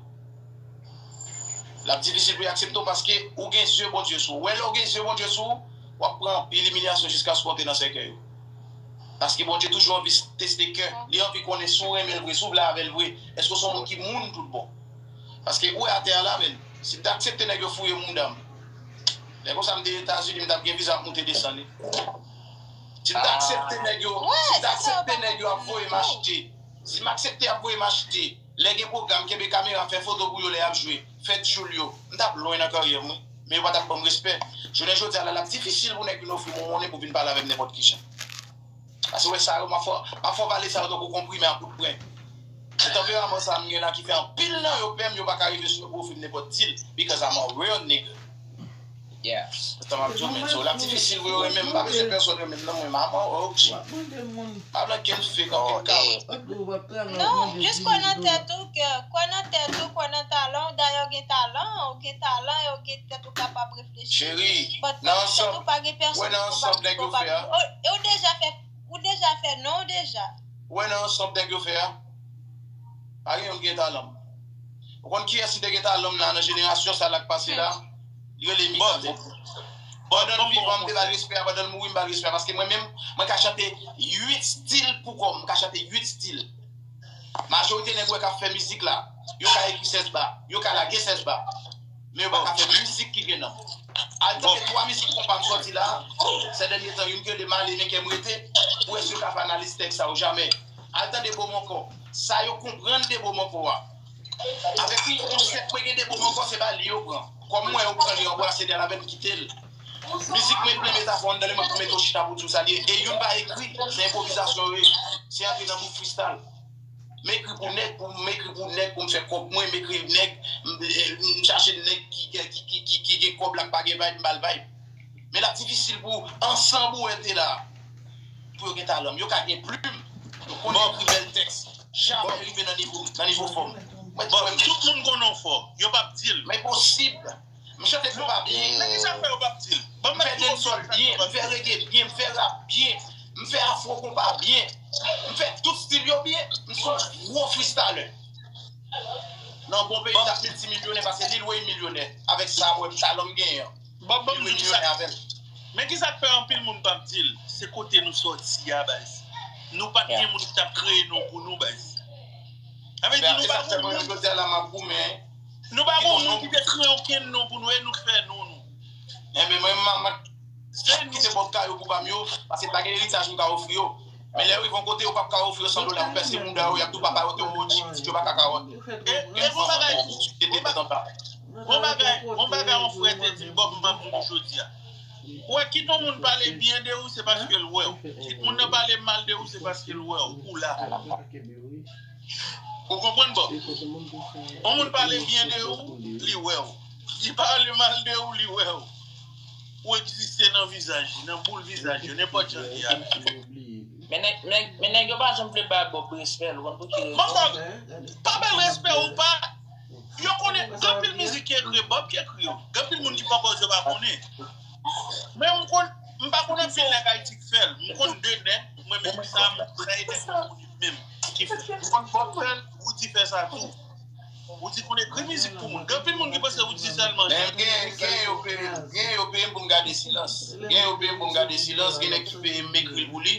L ap difisil pou y aksepte w paske ou gen zye Bondye sou ou. Ou wè, lè w gen zye Bondye sou ou, w ap pran anpil imilyasyon jiskaske w antre nan sèkèy ou. Paske Bondye toujou anvi teste kè. Li anvi konnen si w renmen l vre, si w vle avè l vre. Èske w se yon moun ki moun tout bon? Paske ou wè atè a la, menm, si m t aksepte nèg yo fouye mouda m, lè konsa m te Etazini, m t ap gen viza ap moute desann, wi. Si m t aksepte nèg yo, si m t aksepte nèg yo ap voye m achte, si m aksepte y ap voye m achte, lè gen pwogram, kenbe kamera, fè foto pou yo lè y ap jwe, fè tchoul yo, m t ap lwen nan karyè m, wi. Men yo pa t ap ban m respè. Jounen jodi a la, l ap difisil pou nèg vin ofri m yon monnen pou vin pale avè m nenpòt kijan. Paske w wè sa yo, m ap fè, m ap fè w pale sa yo tankou konprime ak kout pwen. Se tanperaman sa m gen la ki fè anpil nan yo pè m, yo pa ka rive sou mwen pou ofri m nenpòt deal, because I'm a real nigga. Yeah. Se sa m ap di w, men. So, l ap difisil pou yo renmen m. M pa bezwen pèsòn renmen m, non, mwen, maman, oh, shit. Pa blan ken fake, anpil kawòt. Non, jis kwè nan tèt ou, ke, kwè nan tèt ou, kwè nan talan w. Dayè, w gen talan, w gen talan, e w gen tèt ou kapab reflechi. Cheri, nan ansanm, wè nan ansanm nèg yo fè a. E w deja fè, ou deja fè non w deja. Ou wè nan ansanm nèg yo fè a, pa gen youn ki gen talan m. Ou konn kiyès ki te gen talan m la nan jenerasyon sa la k pase la? Li rele Mika Boko. Pandan l vivan, m te ba l respè a, pandan l mouri, m ba l respè a. Paske mwen menm, mwen ka chante uit stil pou kò m, m ka chante uit stil. Majorite nèg ou wè k ap fè mizik la, yo ka ekri sèz ba, yo ka lage sèz ba, men yo pa ka fè mizik ki gen nanm. Al tande twa mizik konpa m sòti la, sè dènye tan, youn ki rele Male Men Kè M Rete, pou wè si yo ka fè analiz tèks sa yo jamè. Al tande Bo Mon Kò, sa yo konprann de Bo Mon Kò a. Avèk konsèp mwen gen de Bo Mon Kò, se pa li yo pran. Kòm m wè yo pran li anbrase dèyè l avè m kite l. Mizik mwen plen metafò anndan li, mwen pou mete w chita pou di w sa li ye. E youn pa ekri, se enpwovizasyon yo ye. Se antre nan bouk freestyle. M ekri pou nèg, pou m ekri pou nèg, pou m fè kòb mwen, m ekri nèg, m, m chache nèg ki, ki, ki, ki, ki, ki gen kòb la, k pa gen vibe, m ba l vibe. Men l ap difisil pou ansanm ou wè te la, pou yo gen talan. Yo ka gen plim, yo konn ekri bèl tèks. Jamè rive nan nivo, nan nivo fò m. Mwen di Bon, mwen, tout moun konnen w fò. Yo p ap di l. Men posib. M chante konpa byen. Men ki sa k fè yo p ap di l? Ban m M fè dancehall byen, m fè reggae byen, m fè rap byen, m fè afro konpa byen, m fè tout stil yo byen. M se yon gwo freestyler. Nan bon peyi, m t ap miltimilyonè, paske Lil Wayne milyonè. Avèk sa, mwen, talan m genyen an. Bon, bon, Lil Wayne milyonè avè l. Men ki sa k fè anpil moun p ap di l? Se kote nou sòti a, baz. Nou pa t gen moun ki t ap kreye non pou nou, baz. Sa vle di nou pa gon moun. Jodi a la, m ap goumen. Nou pa gon moun ki te kreye okenn non pou nou, e nou k fè non nou. Enben, mwen, m ap kite pòt kay yo pou pa m yo, paske pa gen eritaj m ka ofri yo. Men lè yo rive yon kote, yo p ap ka ofri yo san dola pou pèse mouda yo, y ap di w papa yo te yon O G, yo pa ka kawòt. E, e gon bagay, gon bagay, gon bagay, yon frè te di m, Bob, m ap di w jodi a. Ou wè, kit yon moun pale byen de ou, se paske l wè w. Kit moun nan pale mal de ou, se paske l wè w. Ou la. Ou konprann, Bob? Yon moun pale byen de ou, li wè w. Li pale mal de ou, li wè w. Ou egziste nan vizaj li, nan boul vizaj yo, nenpòt jan li ye. Men nèg, men, men nèg yo pa janm vle bay Bob respè l, ou konn pou ki rezon? Mwen pa, pa bay respè ou pa. Yo konnen, gen anpil mizik ki ekri, Bob ki ekri yo. Gen anpil moun ki fè kòz yo pa konnen. Men m konn, m pa konn anpil nèg Ayiti k fè l. M konn de nèg, mwen menm sa, m, sa e nèg mwen konnen menm ki fè l. M konn Bob fè l, Roody fè sa tou. Roody konn ekri mizik pou moun. Gen anpil moun ki panse Roody sèlman. Men gen, gen yo peye m, gen yo peye m pou m gade silans. Gen yo peye m pou m gade silans, gen nèg ki peye m, m ekri l pou li.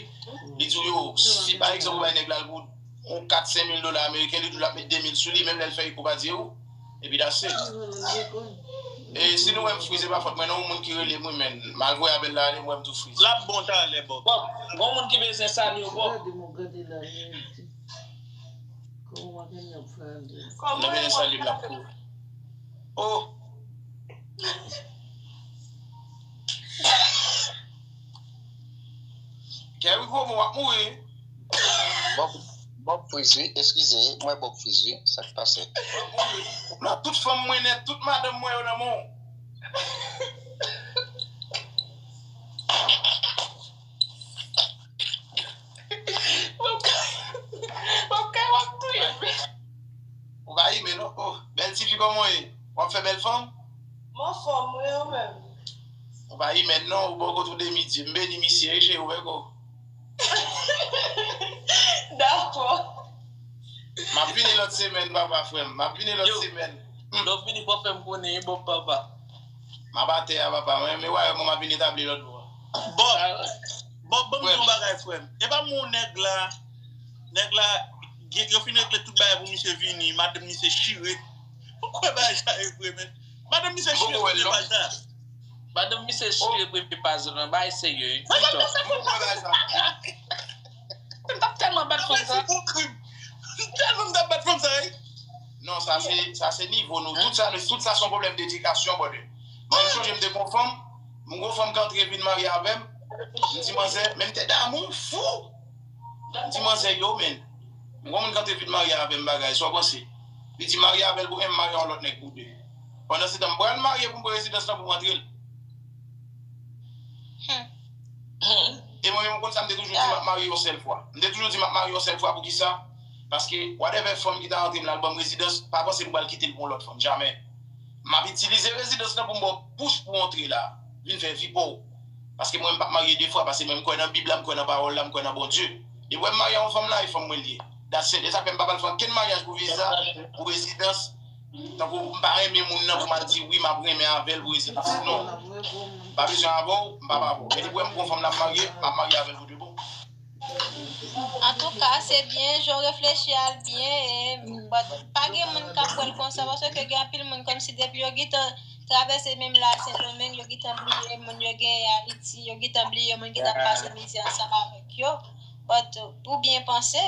Li di w yo, si pa egzanp ou bay nèg la l pou yon kat, senk mil dola ameriken, li di w l ap met de mil sou li, menm lè l fè echo pa di w. Epi that's it. E si nou wè m frize, pa fòt mwen non, yon moun ki rele m, wi, men m al voye apèl la ale, m wè m tou frize. L ap bon talè, Bob. Bob, gon moun ki bezwen salye w, Bob. Gade m, gade la, men. Kòman w ap vin ap fè ale? Kòman Nou vin salye m, l ap kouri. Oh! Kerry Promo, w ap mouri. Bob, Bob Freeze, wi. Eskize, wi. Mwen Bob Freeze, wi. Sa k pase? W ap mouri. Ou pran tout fanm mwen nèt, tout madanm mwen yo nan men w. Ou pa himen non. Oh, bèl tifi kòman w ye? W ap fè bèl fanm? M anfòm, wi, ou menm? Ou pa himen non, ou bò kote w de midi. M beni misye, wi, cheri, ou wè ko. Dakò. M ap vini lòt semèn, papa, frè m. M ap vini lòt semèn. Hmm. Lè w vini, fò fè m konnen, wi, Bob papa. M ap atè a, papa. Mwen, men wè, mwen, m ap vin etabli lòt bò. Bob, Bob, ban m di yon bagay, frè m. E pa mwen nèg la, nèg la, gen, yo fin regle tout bagay pou misye vini, madanm misye chire. Ou kwè bagay sa e vre, men? Madanm misye chire premye paj la. Madanm misye chire premye paj la, bagay serye, wi. Mwen, m t ap tèlman bat fanm sa. M tèlman m t ap bat fanm sa, wi. Non, sa se, sa se nivo nou. Tout sa, tout sa se yon pwoblèm dedikasyon, brother. Mwen, m sonje m te gon fanm, m gon fanm ki antre vin marye avè m. M di manzè, men m te damou fou. M di manzè, yo, men. M gon moun ki antre vin marye avè m, bagay, sa w panse? Li di marye avè l pou en, m marye yon lòt nèg pou de. Pandan se tan, m pral marye pou m pran rezidans lan pou m rantre l. E mwen menm, ou konn sa, m te toujou di m ap marye yon sèl fwa. M te toujou di m ap marye yon sèl fwa, poukisa? Paske, whatever fanm ki ta rantre m la, l ban m rezidans, pa panse m pral kite l pou yon lòt fanm, jamè. M ap itilize rezidans lan pou m ba w bouch pou w antre la, vin fè vi pa w. Paske mwen, m p ap marye de fwa, paske mwen, m kwè nan Bib la, m kwè nan pawòl la, m kwè nan Bondye. Depi w wè m marye a yon fanm la, e fanm mwen l ye. That's it. E sa k fè m pa pral fè okenn maryaj pou viza, pou rezidans. Tankou m pa renmen moun nan pou m al di wi, m ap renmen avè l pou rezidans. Non. M pa bezwen avè w, m p ap avè w. Men depi w wè m pran fanm la, m marye, m ap marye avè l pou de bon. Antouka, se byen, jan w reflechi a l byen, e, but pa gen moun k ap wè l konsa, paske gen anpil moun kòmsi depi yo gentan travèse menm la Sendomeng, yo gentan bliye moun yo genyen Ayiti, yo gentan bliye moun ki t ap pase mize ansanm avèk yo. But, ou byen panse.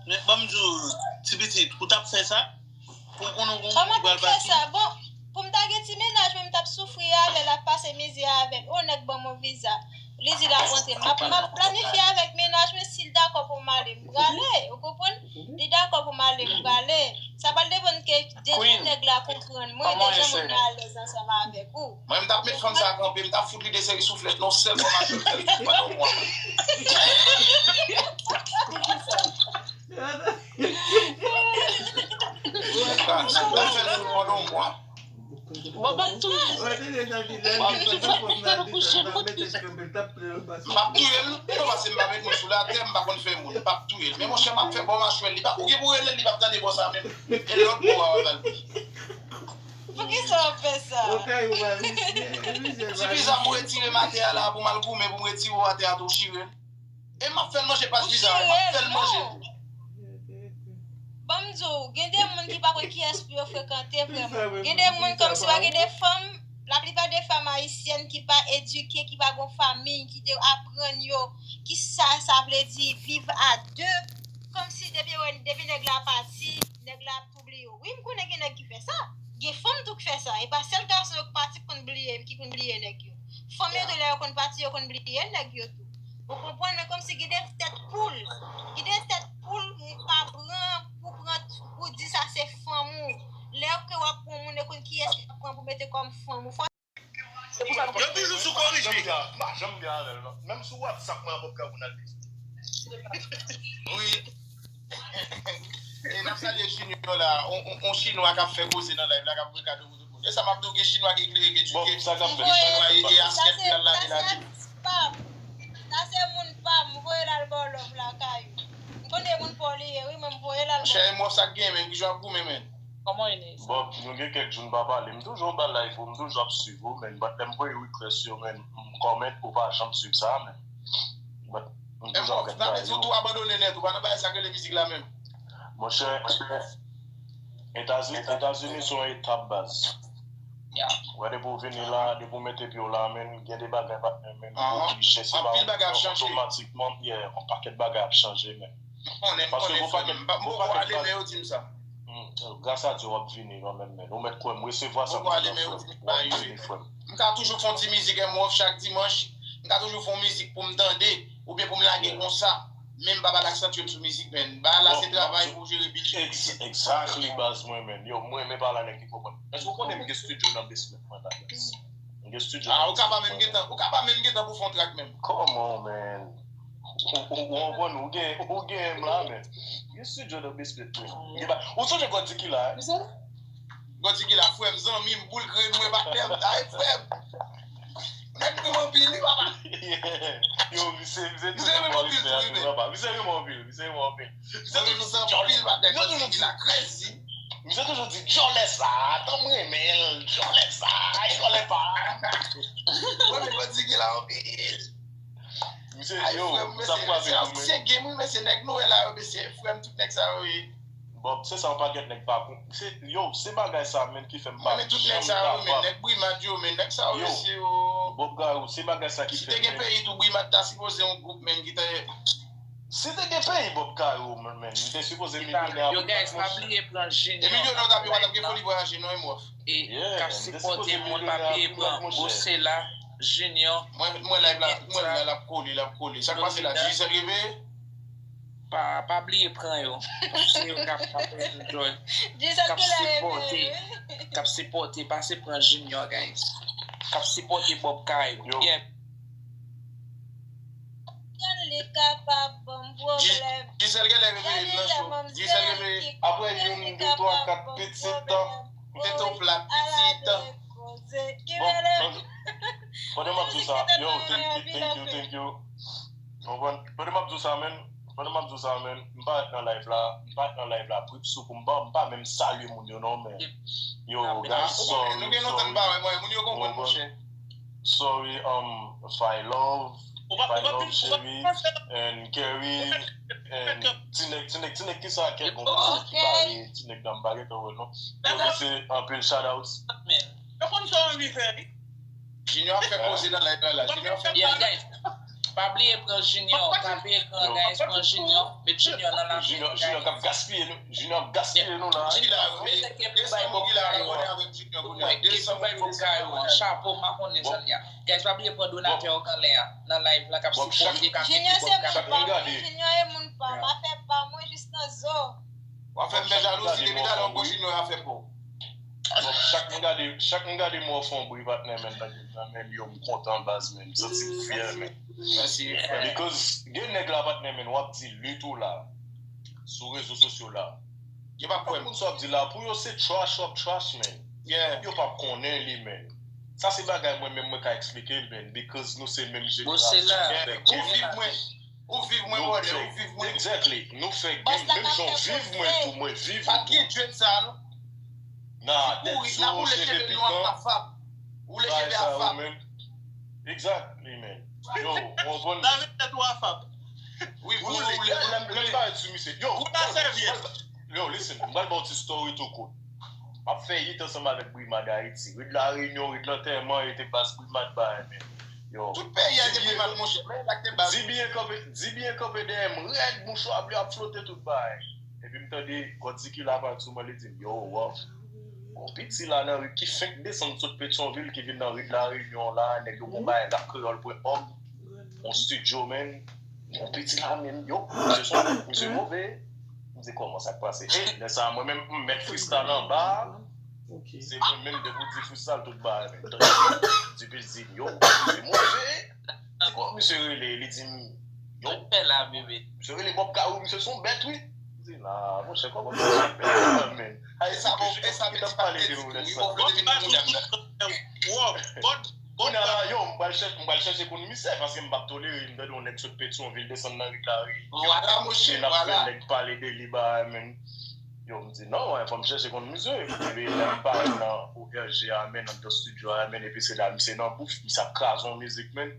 Men, ban m di w, ti pitit, ou t ap fè sa? Pou w konnen w gon moun ki pral pati? Kòman pou m fè sa? Bon, Pou m ta gen ti mennaj mwen, m t ap soufri avè l, ap pase mizè avè l. O, nèg ban m yon viza. Li di l ap rantre. M ap, m ap planifye avèk mennaj mwen, si l dakò pou m ale, m prale. Ou konprann? Li dakò pou m ale, m prale. Sa pral depann ke depi nèg la konprann mwen, depi moun nan alèz ansanm avèk ou. Mwen, m t ap met fanm sa kanpe, m t ap fout li de seri souflèt, non, sèl fòmasyon fè l pandan yon mwa. Sa, sa fè l fout pandan yon mwa. Bon, m ap touye l. M ap touye l. Non, paske m pa met moun sou latè, m pa konn fè moun. M p ap touye l. Men monchè, m ap fè bò machwè l. Li pa, ou gen pou rele l, li p ap tande bò sa menm. E lòt bò a, w ap al. Poukisa w ap fè sa? Ti viza pou retire m atè a la, pou m al goumen, pou m retire w atè a tou, chire l. E m ap fè l manje pa viza, m ap fè l manje. Ban m di w, gen de moun ki pa konn kiyès pou yo frekante vrèman. Gen de moun kòmsi pa gen de fanm, laplipa de fanm ayisyèn ki pa edike, ki pa gon fanmi, ki te aprann yo ki sa sa vle di viv a de. Kòmsi depi yo, depi nèg la pati, nèg la ap tou bliye w. Wi, m konnen gen nèg ki fè sa. Gen fanm tou ki fè sa. E pa sèl gason yo ki pati ki konn bliye, ki konn bliye nèg yo. Fanm yo tou lè yo konn pati, yo konn bliye nèg yo tou. Ou konprann, men kòmsi gen de tèt poul. Gen de tèt poul ou pa pran pou pran, pou di sa se fanm ou. Lè ke w ap pran moun, yo konn kiyès w ap pran pou mete kòm fanm ou. Fò se pou sa nou. Yo toujou sou korije. M pa janm byen avè l, non. Menm sou WhatsApp, mwen, m p ap ka konn al li. Wi. E n ap salye Junior la, on, on, on chinwa k ap fè koze nan live la, k ap voye kado pou tout moun. E sa m ap di w, gen chinwa ki eklere, ki edike. Bon, sa k ap fèt? Gen chinwa e, e askèt pou y al lave lavi. Sa se moun pa m, m voye l al ba w love lakay ou. M konnen moun pa w li ye, wi, men m voye l al ba w. Monchè, e mò sa k gen, men, ki jan w ap goumen, men. Kòman w ye, Neysa? Bon, nou gen kèk jou n pa pale. M toujou anba live ou, m toujou ap swiv ou, men, but lè m voye request yo, men, m comment, ou pa janm swiv sa, men. But, m toujou ap gad bagay yo. Ou tou abandone nèt, ou pa nan bagay sa k rele mizik la menm. Monchè, Etazini, Etazini se yon etap, baz. Wè, depi w vini la, depi w mete pye w la, men, gen de bagay, patnè, men, ou oblije, se pa yon, otomatikman, yeah, yon pakèt bagay ap chanje, men. M konnen, m konnen, frè m. M poko ale, men yo di m sa. Hmm, gras a Dye, w ap vini kanmenm, men. Ou mèt kwè m resevwa sa konsa, frè m. W ap vini, frè m. M ka toujou fè yon ti mizik M O F chak dimanch. M ka toujou fè yon mizik pou m tande, oubyen pou m lage konsa. Men m pa pral aksantye m sou mizik, men. Bagay la se travay pou jere bil. Exactly, baz mwen, men. Yo, mwen renmen pale a nèg ki konprann. Èske w konnen m gen studio nan basement mwen la, baz? M gen studio nan basement mwen. Ah, ou ka pa menm gentan, ou ka pa menm gentan pou fè yon track menm. Come on, man. Ou, ou, ou konprann, ou gen, ou gen M la, men. Gen studio nan basement, men. Ou sonje Gòdiki la, eh? Gòdiki la, frè m, zanmi m, boul grenn mwen, patnè m, ay, frè m. Nèg renmen anpil, wi, papa. Yo, misye, misye toujou renmen anpil, wi, papa. Misye renmen anpil, misye renmen anpil. Misye toujou di, anpil, patnè, yo toujou di crazy. Misye toujou di, djòlè sa, tan m renmen l, djòlè sa, e djòlè pa. Mwen, men Gòdiki la anpil. Misye, yo, sa kwaze pou mwen. Se game, wi, men se nèg nou wè la, yo, mesye, frè m, tout nèg sa yo ye. Bon, se sa, yon pakèt nèg pa kon-, se, yo, se bagay sa menm ki fè m pa janm kapab. Men tout nèg sa yo, men nèg Brimad yo, men nèg sa yo, mesye, yo. Bob Garou, se bagay sa ki fè m. Si te gen peyi tou, Brimad ta sipoze yon gwoup, men, ki te. Si te gen peyi Bob Garou, men, men, li te sipoze milyonè a Brimad, monchè. Yo, guys, pa bliye pran Junior. E milyonè w t ap ye, w pa t ap gen foli vwayaje, non, e mò. E k ap sipòte moun, pa bliye pran Bosela, Junior, Mwen, mwen live la, mwen la, l ap kole, l ap kole. Sa k pase la, Digicel reveye? Pa, pa bliye pran yo. Paske yo k ap, k ap enjoy. K ap sipòte, k ap sipòte, pase pran Junior, guys. K ap sipòte Bob Kay. Yo. Yeah. Li kapab ban m pwoblèm. Digicel genlè reveye nan show. Digicel reveye. Apre youn, de, twa, kat pitit. Tete w plat, pitit. Bon, pandan m ap di w sa, yo, thank, thank you, thank you. Ou konprann? Pandan m ap di w sa, men, pandan m ap di w sa, men, m parèt nan live la, m parèt nan live la, prip sou pou m pa, m pa menm salye moun yo, non, men. Yo, guys, sorry, sorry. Nou gen lontan n pa wè, mwen, moun yo konprann, monchè. Sorry, um, Fay Love, Fay Love, Cheri, and Kerry, and ti nèg, ti nèg, ti nèg ki sa, kèk bon, ti nèg nan m pa gentan wè, non. Yo, mesye, anpil shout out. Yo konn sa w anvi fè, wi. Junior ap fè koze nan live la, la. Junior ap fè koze. Yeah, guys. Pa bliye pran Junior, tape ekran, guys, pran Junior, met Junior nan lavi nou, guys. Junior k ap gaspiye nou, Junior ap gaspiye nou la. Junior, mete ke pou bay Bob Kayo. Mete ke pou bay Bob Kayo an. Chapo, m pa konnen jan li a. Guys, pa bliye pran donatè yo k anlè a, nan live la, k ap sipote, k ap mete Bob Kayo. Junior se moun pa mwen, Junior e moun pa m, afè pa mwen jis nan zo. W ap fè m fè jalouzi depi talè, w pran Junior afè pa w. Bon, chak m gade, chak m gade mwen fè yon bri patnè, men, nan men yo, m kontan baz, men, m santi m fyè, men. Because gen nèg la patnè, men, w ap di li tou la, sou rezo sosyo la. Yo p ap kwè m. Moun sa w ap di la, pou yo se trash w ap trash, men. Yo p ap konnen li, men. Sa se bagay mwen menm mwen ka eksplike l, men, because nou se menm jenerasyon. Ou viv mwen. Ou viv mwen, brother, ou viv mwen. Exactly. Nou fè game, menm jan w viv mwen tou, mwen viv ou tou. Pa t gen dread sa, non. Nah, tèt zo, cheve pikan. Ou le cheve a Fab. Ou le cheve a Fab. Exactly, man. Yo, w konprann? Lave tèt ou a Fab. Wi, wi, wi, lè m parèt sou misye. Yo, yo, listen, m pral ba w ti story tou kout. M ap fè it ansanm avèk Brimad Ayiti. Rid Lareyinyon, rid lantèman, yo te baz Brimad bay, men. Yo. Tout peyi a te Brimad, monchè. Men la te baz. Dibi kanpe, Dibi kanpe dèyè m, rèd, mouchwa ble ap flote tout bay. Epi m tande God Ziki la parèt sou mwen, li di m, yo, w ap. Gon piti la nan ri ki fenk desann sot Petyonvil, ki vin nan rid Lareyinyon la, nèg yo gon bagay la kreyòl pwen òg. Yon studio, men. Yon piti la, men, yo, misye son, misye move. M di, kòman sa k pase? E, lè sa a, mwen menm, m mèt freestyle anba. Se mwen menm, depi w di freestyle, tout bagay, men. Depi l di, yo, misye move. Di, kòman misye rele? Li di m, yo. Misye rele Bob Kayo, misye son bèt, wi. M di, la, monchè, kòman misye son bèt, men? Ayiti, e sa, e sa, ki t ap pale de nou lè sa? Kounye a la, yo, m pral chèche, m pral chèche konn misye, paske m p ap tolere, m tande yon nèg sot Petyonvil desann nan ri Lareyinyon. Vwala, monchè, vwala. N ap fè nèg pale de li, bagay, men. Yo, m di, non, fò m chèche konn misye. Epi, lè m pale nan O R G a, men, nan studio a, men, epi se la, misye nan bouf, misye ap kraze yon mizik, men.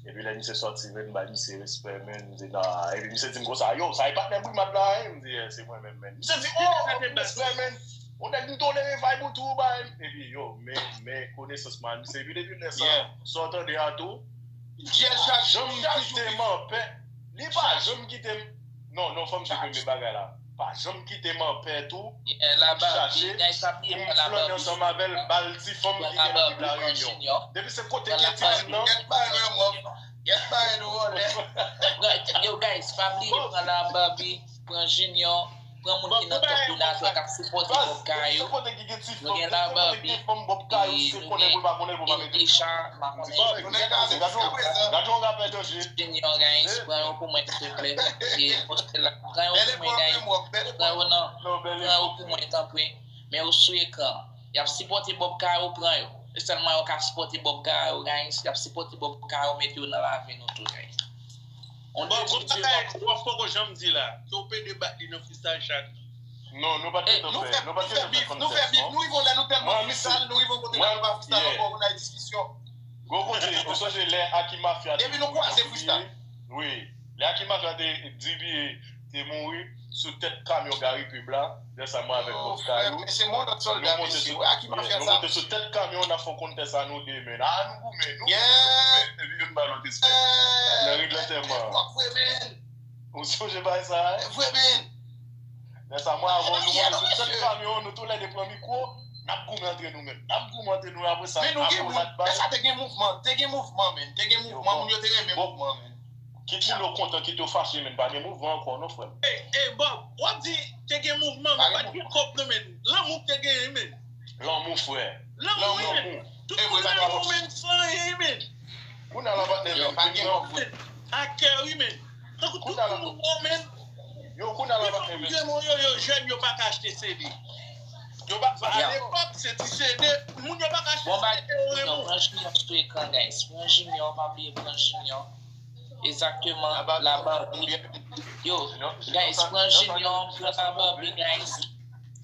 Epi, lè misye sòti, men, m bay misye respè, men, m di, nan, epi misye di m konsa, yo, sa e patnè Brimad la, wi? M di, yeah, se mwen menm, men. Misye di, oh, respè, men. Yon nèg m tolere vibe ou tou, bay. Epi, yo, men, men, konesans, man. Misye, epi depi lè sa, sa w tande a tou, li pa janm kite m anpè. Li pa janm kite m. Non, non, fò m di premye bagay la. Pa janm kite m anpè tou. Pou m chache, pou m flannen ansanm avè l, ba l ti fanm ki gen nan rid Lareyinyon. Depi se kote ke ti fanm nan. Yo, guys, pa bliye pran la Barbie, pran Junior, pran moun ki nan top donatè k ap sipòte Bob Kayo. Nou gen la Barbie, e nou gen Isha, m pa konnen. Gad yon rapè danje. Junior, guys, pran yo pou mwen, silvouplè. E, pran yo pou mwen, guys. Pran yo nan, pran yo pou mwen, tanpri. Men yo sou ekran. Y ap sipòte Bob Kayo, pran yo. E sèlman yo ka sipòte Bob Kayo, guys. Y ap sipòte Bob Kayo, mete yo nan lavi nou tou, guys. Bon, bon bagay, w ap poko janm di la. Ke w pede bat li nan freestyle chak. Non, nou pa t gentan fè, nou pa t gentan fè contest, non. Nou fè bif, nou rive lè nou tèlman freestyle, nou rive yon kote la, nou pa freestyle ankò, nou nan diskisyon. Gwo koze, ou sonje lè Aki Mafya te mouri, nou kwaze freestyle. Wi, lè Aki Mafya te, D B A te mouri sou tèt kamyon Gary Pub la, lè sa mwen avèk Bob Kayo, nou monte sou, yeah, nou monte sou tèt kamyon, n ap fè yon contest a nou de, men. Ah, nou goumen, nou goumen, nou goumen. Epi youn ba lòt respè. Nan ri de lantèman. Ou sonje bagay sa a? Lè sa, mwen avè w, nou monte sou tèt kamyon, nou toulède pran mikwo, n ap goumen antre nou menm. N ap goumen antre nou, apre sa, apre n ap bay. Men nou gen moun, lè sa te gen mouvman, te gen mouvman, men. Te gen mouvman, moun yo te renmen mouvman, men. Kit moun yo kontan, kit yo fache, men. Pa gen mouvman ankò, non, frè m. Ey, ey, Bob, w ap di te gen mouvman, men pa t gen kòb, non, men. Lanmou k te genyen, men. Lanmou, frè. Lanmou, men. Tout moun renmen w, men, san anyen, men. Kounye a la, patnè, men. Ak kè, wi, men. Tankou tout moun wè w, men. Yo, kounye a la, patnè, men. Yo, yo, yo, jèn yo pa ka achte C D. Yo pa, alepòk, se ti C D. Moun yo pa ka achte C D, yo renmen w. Pran Junior sou ekran, guys. Pran Junior, pa bliye pran Junior. Egzakteman, la Barbie. Yo, guys, pran Junior, pran la Barbie, guys.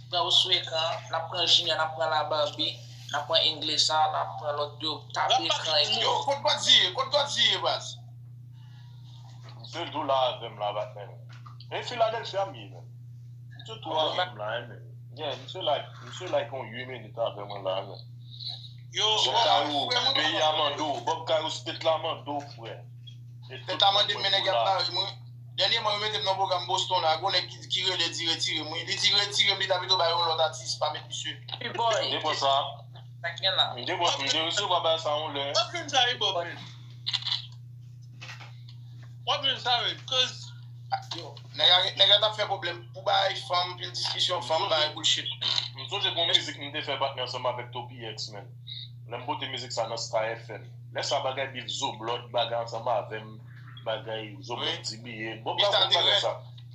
Pran yo sou ekran, n ap pran Junior, n ap pran la Barbie, n ap pran English la, n ap pran lòt yo, tape ekran epi. Yo, kot Godzilla ye? Kot Godzilla ye, baz? Misye tou la avè m la, patnè. E Philadelphia m ye, menm. Misye tou avè m la, menm. Yeah, misye like, misye like yon uit minit avè mwen la, menm. Yo, Bob Kayo, peyi a mande w. Bob Kayo, state la mande w, frè. Yo ta mande m, men nèg y ap bare m, wi. Dènyèman, yo mete m nan pwogram Boston la, gon nèg ki, ki rele di retire m, wi. Li di retire m, li ta pito bay yon lòt atis, pa met misye. Wi, boy. M te pran sa. Sa k gen la? M te pran, m te resevwa bagay sa yon lè. W ap jwenn sa, wi, boy. W ap jwenn sa, wi, cause. Yo, nèg la, nèg la t ap fè pwoblèm pou bay fanm, pil diskisyon, fanm, bay bullshit. M sonje gon mizik m te fè patnè ansanm avèk Topi X, man. Lè m pote mizik sa nan Star F M. Lè sa bagay bif zo blòd, bagay ansanm avè m, bagay zo blòd dibiye. Bon, pa konn bagay sa.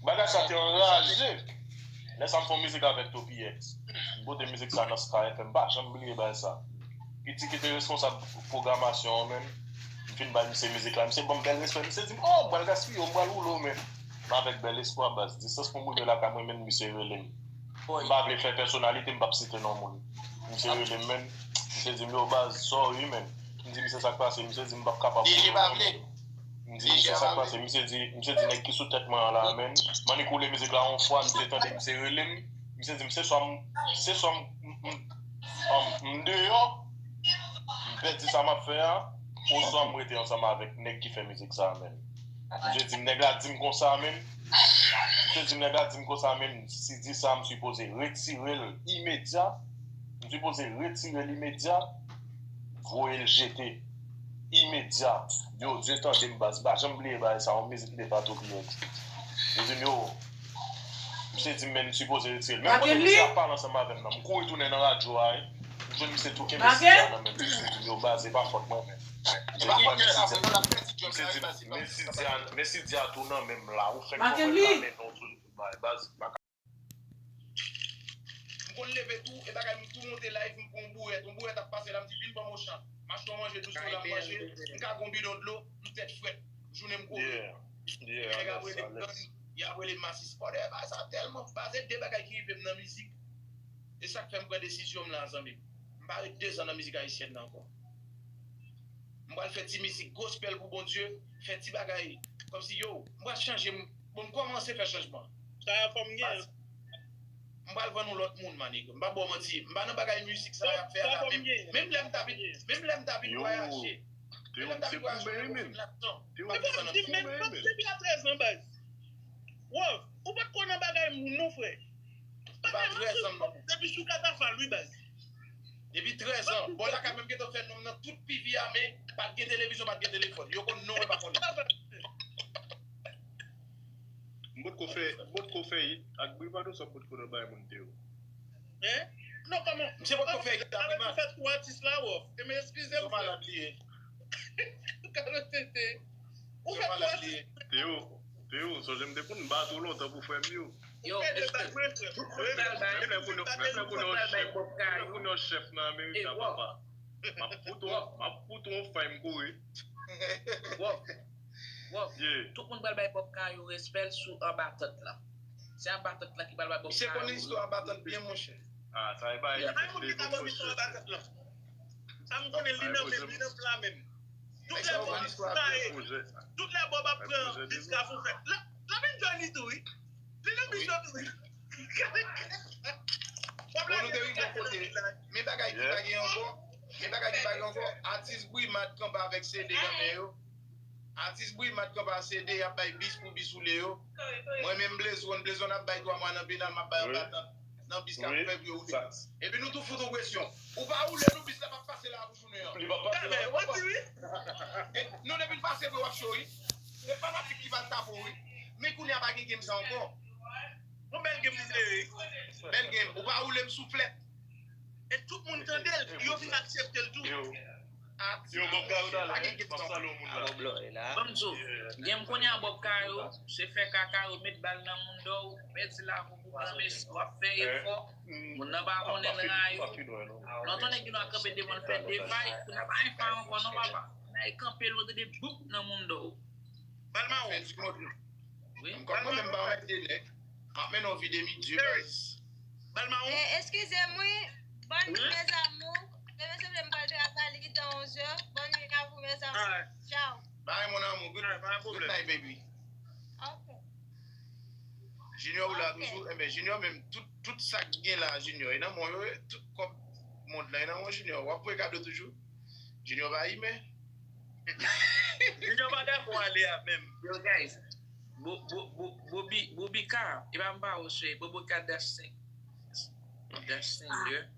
Bagay sa te anraje. Lè sa m fè yon mizik avèk Topi X. M pote mizik sa nan Sky F M, m pa janm bliye bagay sa. Piti ki te responsab pwogramasyon an menm, m fin bay misye mizik la, misye ban m bèl respè, misye di m, oh, m pral gaspiye w, m pral woule w menm. Men avèk bèl espwa, baz, distans pou m rive lakay mwen menm, misye rele m. M pa vle fè pèsonalite, m p ap site non moun. Misye rele m menm, misye di m, yo, baz, sorry menm. M di misye sa k pase, misye di m p ap kapab woule w non menm. M di misye sa k pase, misye di, misye di nèg ki sou tèt mwen an la menm. M annik woule mizik la yon fwa, misye tande, misye rele m. Misye di m se swa m, se swa m, m, m, m, m deyò, m pèdi sa m ap fè a, oswa m rete ansanm avèk nèg ki fè mizik sa a menm. Misye di m nèg la di m konsa menm. Misye di m nèg la di m konsa menm, si di sa, m sipoze retire l imedya. M sipoze retire l imedya, voye l jete. Imedya. Yo, Dye tande m, baz, m pa janm bliye bagay sa, yon mizik m te fè a Topi X. Yo di m, yo, misye di m, men m sipoze retire l. Menm pandan misye ap pale ansanm avè m nan, m kouri tounen nan radyo a, wi. M jwenn misye tou kenbe si di a nan men m, misye di m, yo, baz, se pa fòt mwen menm. Misye di, men si di a, men si di a tou nan men m la, ou fèk konprann la, men non, tou, baz, pa M konn leve tou, e bagay m tou monte live, m pran yon bourèt. Yon bourèt ap pase la, m di, vin ban m Ochan. M achte yon manje dous pou la, m manje. M ka gon bidon dlo, m tèt frèt. Jounen m kore. Nèg ap rele m gang, y ap rele m masis. Kòdè, bagay sa tèlman baze de bagay ki rive m nan mizik. E sa k fè m pran desizyon m la, zanmi m. M pa ret dezan nan mizik ayisyèn nan ankò. M pral fè ti mizik gospel pou Bondye, fè ti bagay. Kòmsi, yo, m pral chanje, m, bon, m kòmanse fè chanjman. Sa a fò m gen. M pral vann yon lòt moun, manik. M pa ba w manti. M pa nan bagay mizik sa y ap fè a la, menm, menm lè m ta vin, menm lè m ta vin vwayaje. Menm lè m ta vin vwayaje, mwen gen yon fim ladan. E pa sa m di, men, depi a trèz an, baz. Wòf, ou pa t ko nan bagay moun, non, frè. Bagay moun sou, depi sou katafal, wi, baz. Depi trèz an. Bò lakay mwen, m gentan fè non m nan tout P V a, men pa t gen televizyon, pa t gen telefòn. Yo konn non mwen, pa konnen. M potko fè, m potko fè it ak Brivado san m potko nan bay moun te yo. Hein? Non, kòman? Misye potko fè it ak Brivado. Fè tou atis la, wòf. E men eskize m, frè. Malad li ye. Ou ka rete. Ou fè tou atis. Te yo, te yo, sonje m te konn bat ou lontan pou frè m yo. Yo, menm lè pou nou, menm lè pou nou chèf, menm lè pou nou chèf nan Amerika, papa. M ap fout ou, m ap fout ou yon fay m kouri. Wòf, wòf, tout moun pral bay Bob Kayou respè l sou anba tant lan. Se anba tant lan ki pral bay Bob Kayou. Misye konn istwa anba tant byen, monchè. Ah, sa e bay. Bay moun ki ta ban misyon anba tant lan. Sa m konnen, li nan menm, li nan pla menm. Tout lè Bob, tout lè Bob ap pran diska pou fè. L ap enjoy li tou, wi. Li nan misyon tou, wi. Bon, nou te rive yon kote. Men bagay ki pa gen ankò. Men bagay ki pa gen ankò. Atis Brima t kanpe avèk C D nan men yo. Atis Brima t kanpe ak C D, y ap bay bis pou bis woule yo. Mwen menm Blaze One, Blaze One ap bay twa mwa nan penal, m ap bay anba tant nan bis k ap fè pou yo woule. Epi nou tou fout yon presyon. Ou pa woule nou, bis la p ap pase la pou jounen an. Li p ap pase la. Ou pa. Nou depi n pase vre w ap cho, wi. Se fanatik ki va l tape w, wi. Men kounye a pa gen game sa ankò. Yon bèl game li te ye. Bèl game. Ou pa woule m souflèt. E tout moun tande l, yo vin aksepte l tou. Yo, Bob Kayou talè, m ap sale yon moun la. Ban m di w, game kounye a Bob Kayou, se fè kaka yo met bal nan moun dò w, pèdi lavi w pou granmesi, w ap fè efò, moun nan pa konnen l rayi w. Lontan nèg yo kanpe devan l fè de vay, kounye a pa gen fay ankò non papa. Nèg kanpe lwen tande boup nan moun dò w. Bal mawon. Wi. Mwen menm pa yon de nèg. M ap mennen yon vi de midye, guys. Bal mawon. Eh, excusez-moi. Bonne nuit, mes amours. Demen se vle m pral travay, li gentan onz è. Bonne nuit à vous, mes amours. Ciao. Bye, mon amour. Good, good night, baby. Ok. Junior ou la toujou. Enben, Junior menm, tout, tout sa k gen la, Junior. E nan men w yo, tout kòb mond lan, e nan men w, Junior. W ap voye kado toujou. Junior pa imen. Junior pa dakò ale a menm. Yo, guys, Bo- bo- bo- Bobi- Bobika, e pa m pa ou se Bobika Dash Sing- Dash Singer.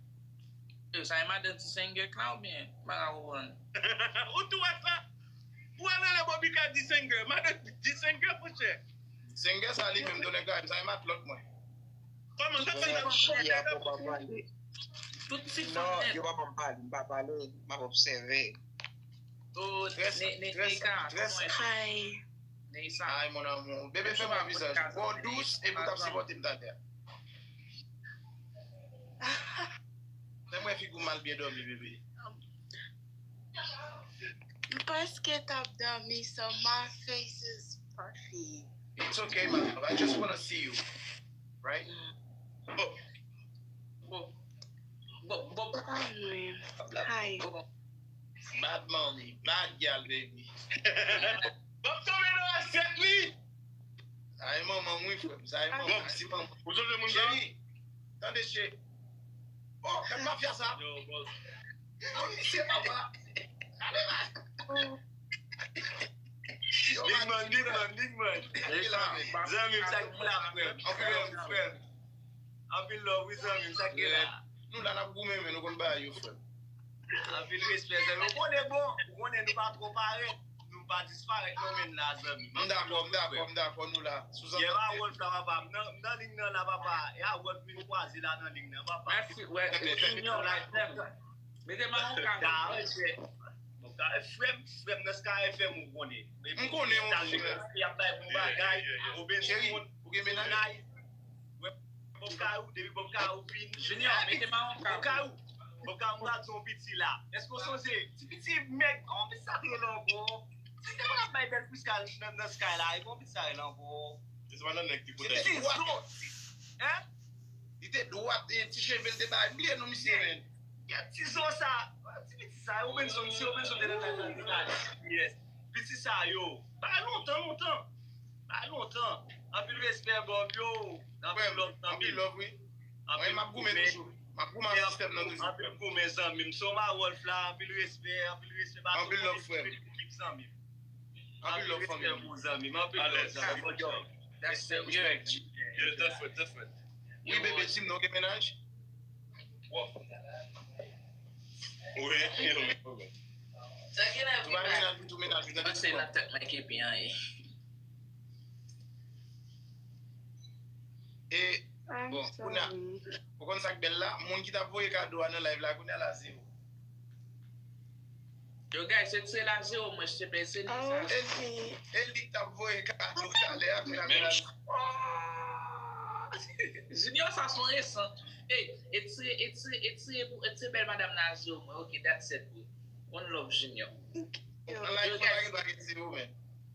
Yo, sa e madan di Singer k la oubyen? M pa ka konprann. Ou tou wè sa? Ou al rele Bobika di Singer. Madan di Singer, monchè. Singer sa li menm donnen kay, sa e matlòt mwen. Kòman sa fè Mwen nan chè a pou pa pale. Tout ti Non, fanm yo pa ban m pale, m pa pale, m ap obsève. Oh, Très, Ne- Ne- très, Neika, très. kòman e- Hi. Neisa. Ay, mon amour. Bebe, fè mwen vizaj. Bon, dous, epi w t ap sipòte m talè. Fè mwen figi w mal byen dòmi, bebe. M prèske t ap dòmi, so my face is puffy. It's okay, my love. I just wanna see you. Right? Bon. Bon, bon, Anmwey. Hi. bon. Bad mommy, bad girl, baby. Bon, tonbe nan asyèt li. Sa e manman m, wi, frè m. Sa e manman m. Se manman. Ou sonje moun sa? Cheri, tande, cheri. Oh, kèt mafya sa. Yo, bon. Oh, misye papa. Ale la. Yo, Big man, big man, big man. Zanmi m, sa ki la, frè m. Frè m, frè m. Anpil love, wi, zanmi m, sa ki la. Nou la, n ap goumen, men nou konn bagay yo, frè m. Anpil respè, zanmi. Ou konnen, bon, ou konnen nou pa twò parèt, nou pa disparèt non, men la, zanmi. M dakò, m dakò, m dakò, nou la. Sou Yè zòn. Harold la, papa. M nan, m nan lig nan la, papa. E Harold vin kwaze la nan lig nan, papa. Mèsi, wè, Junior la, frè m. Mete m a yon ka. Ka, frè m. Bon, ka, frè m, frè m nan Sky F M ou konnen. M konnen, mon frè. Y ap bay bon bagay. Oben Cheri, ou gen menaj? Bob Kayou, depi Bob Kayou vin. Junior, mete m a yon ka. Bob Kayou, Bob Kayou, m pral di yon piti la. Èske w sonje? Ti piti mèg, kòman piti sa te rele ankò? Ti te konn ap bay bèl freestyle nan, nan Sky la, e kòman piti sa rele ankò? Se pa nan nèg ki pou Se tèt. ti dwat. Hein? Li te dwat, e ti cheve l te bay. M bliye non misye, men. Kèt ti zo sa. Ti piti sa, yo menm zòn, si yo menm zòn te nan tèt nan. Yes. Piti sa yo. Bay lontan, lontan. Bay lontan. Anpil respè, Bob, yo. Anpil love, Anpil zanmi. Love, wi. Mwen, m ap goumen toujou. M ap goumen ak sistèm nan toujou. Anpil goumen, zanmi m. Se yon Marolf la, anpil respè, anpil respè. Anpil love, frè m. Ekip, zanmi m. Anpil love, fanmi. Mon zanmi m, anpil love, zanmi m. That's the Respect. Yeah, that's what, that's what. Wi, bebe, di m non gen menaj? Wi, wi, wi. Tou bay menaj, tou menaj, tou Mwen se nan tèt mwen ki pi an ye. E, bon, kounye a, ou konn sa k bèl la? Moun ki t ap voye kado a nan live la, kounye a la, se ou. Yo, guys, se tire la zewo, mwen, silvouplè, se li sa. E li, e li k t ap voye kado talè a, kounye a, kounye a. Junior, sa son resan. Ey, etire, etire, etire, etire bèl madanm nan a zewo, mwen. Ok, that's it, bro. One love, Junior. Nan live, mwen pa gen dwa gen zewo, men.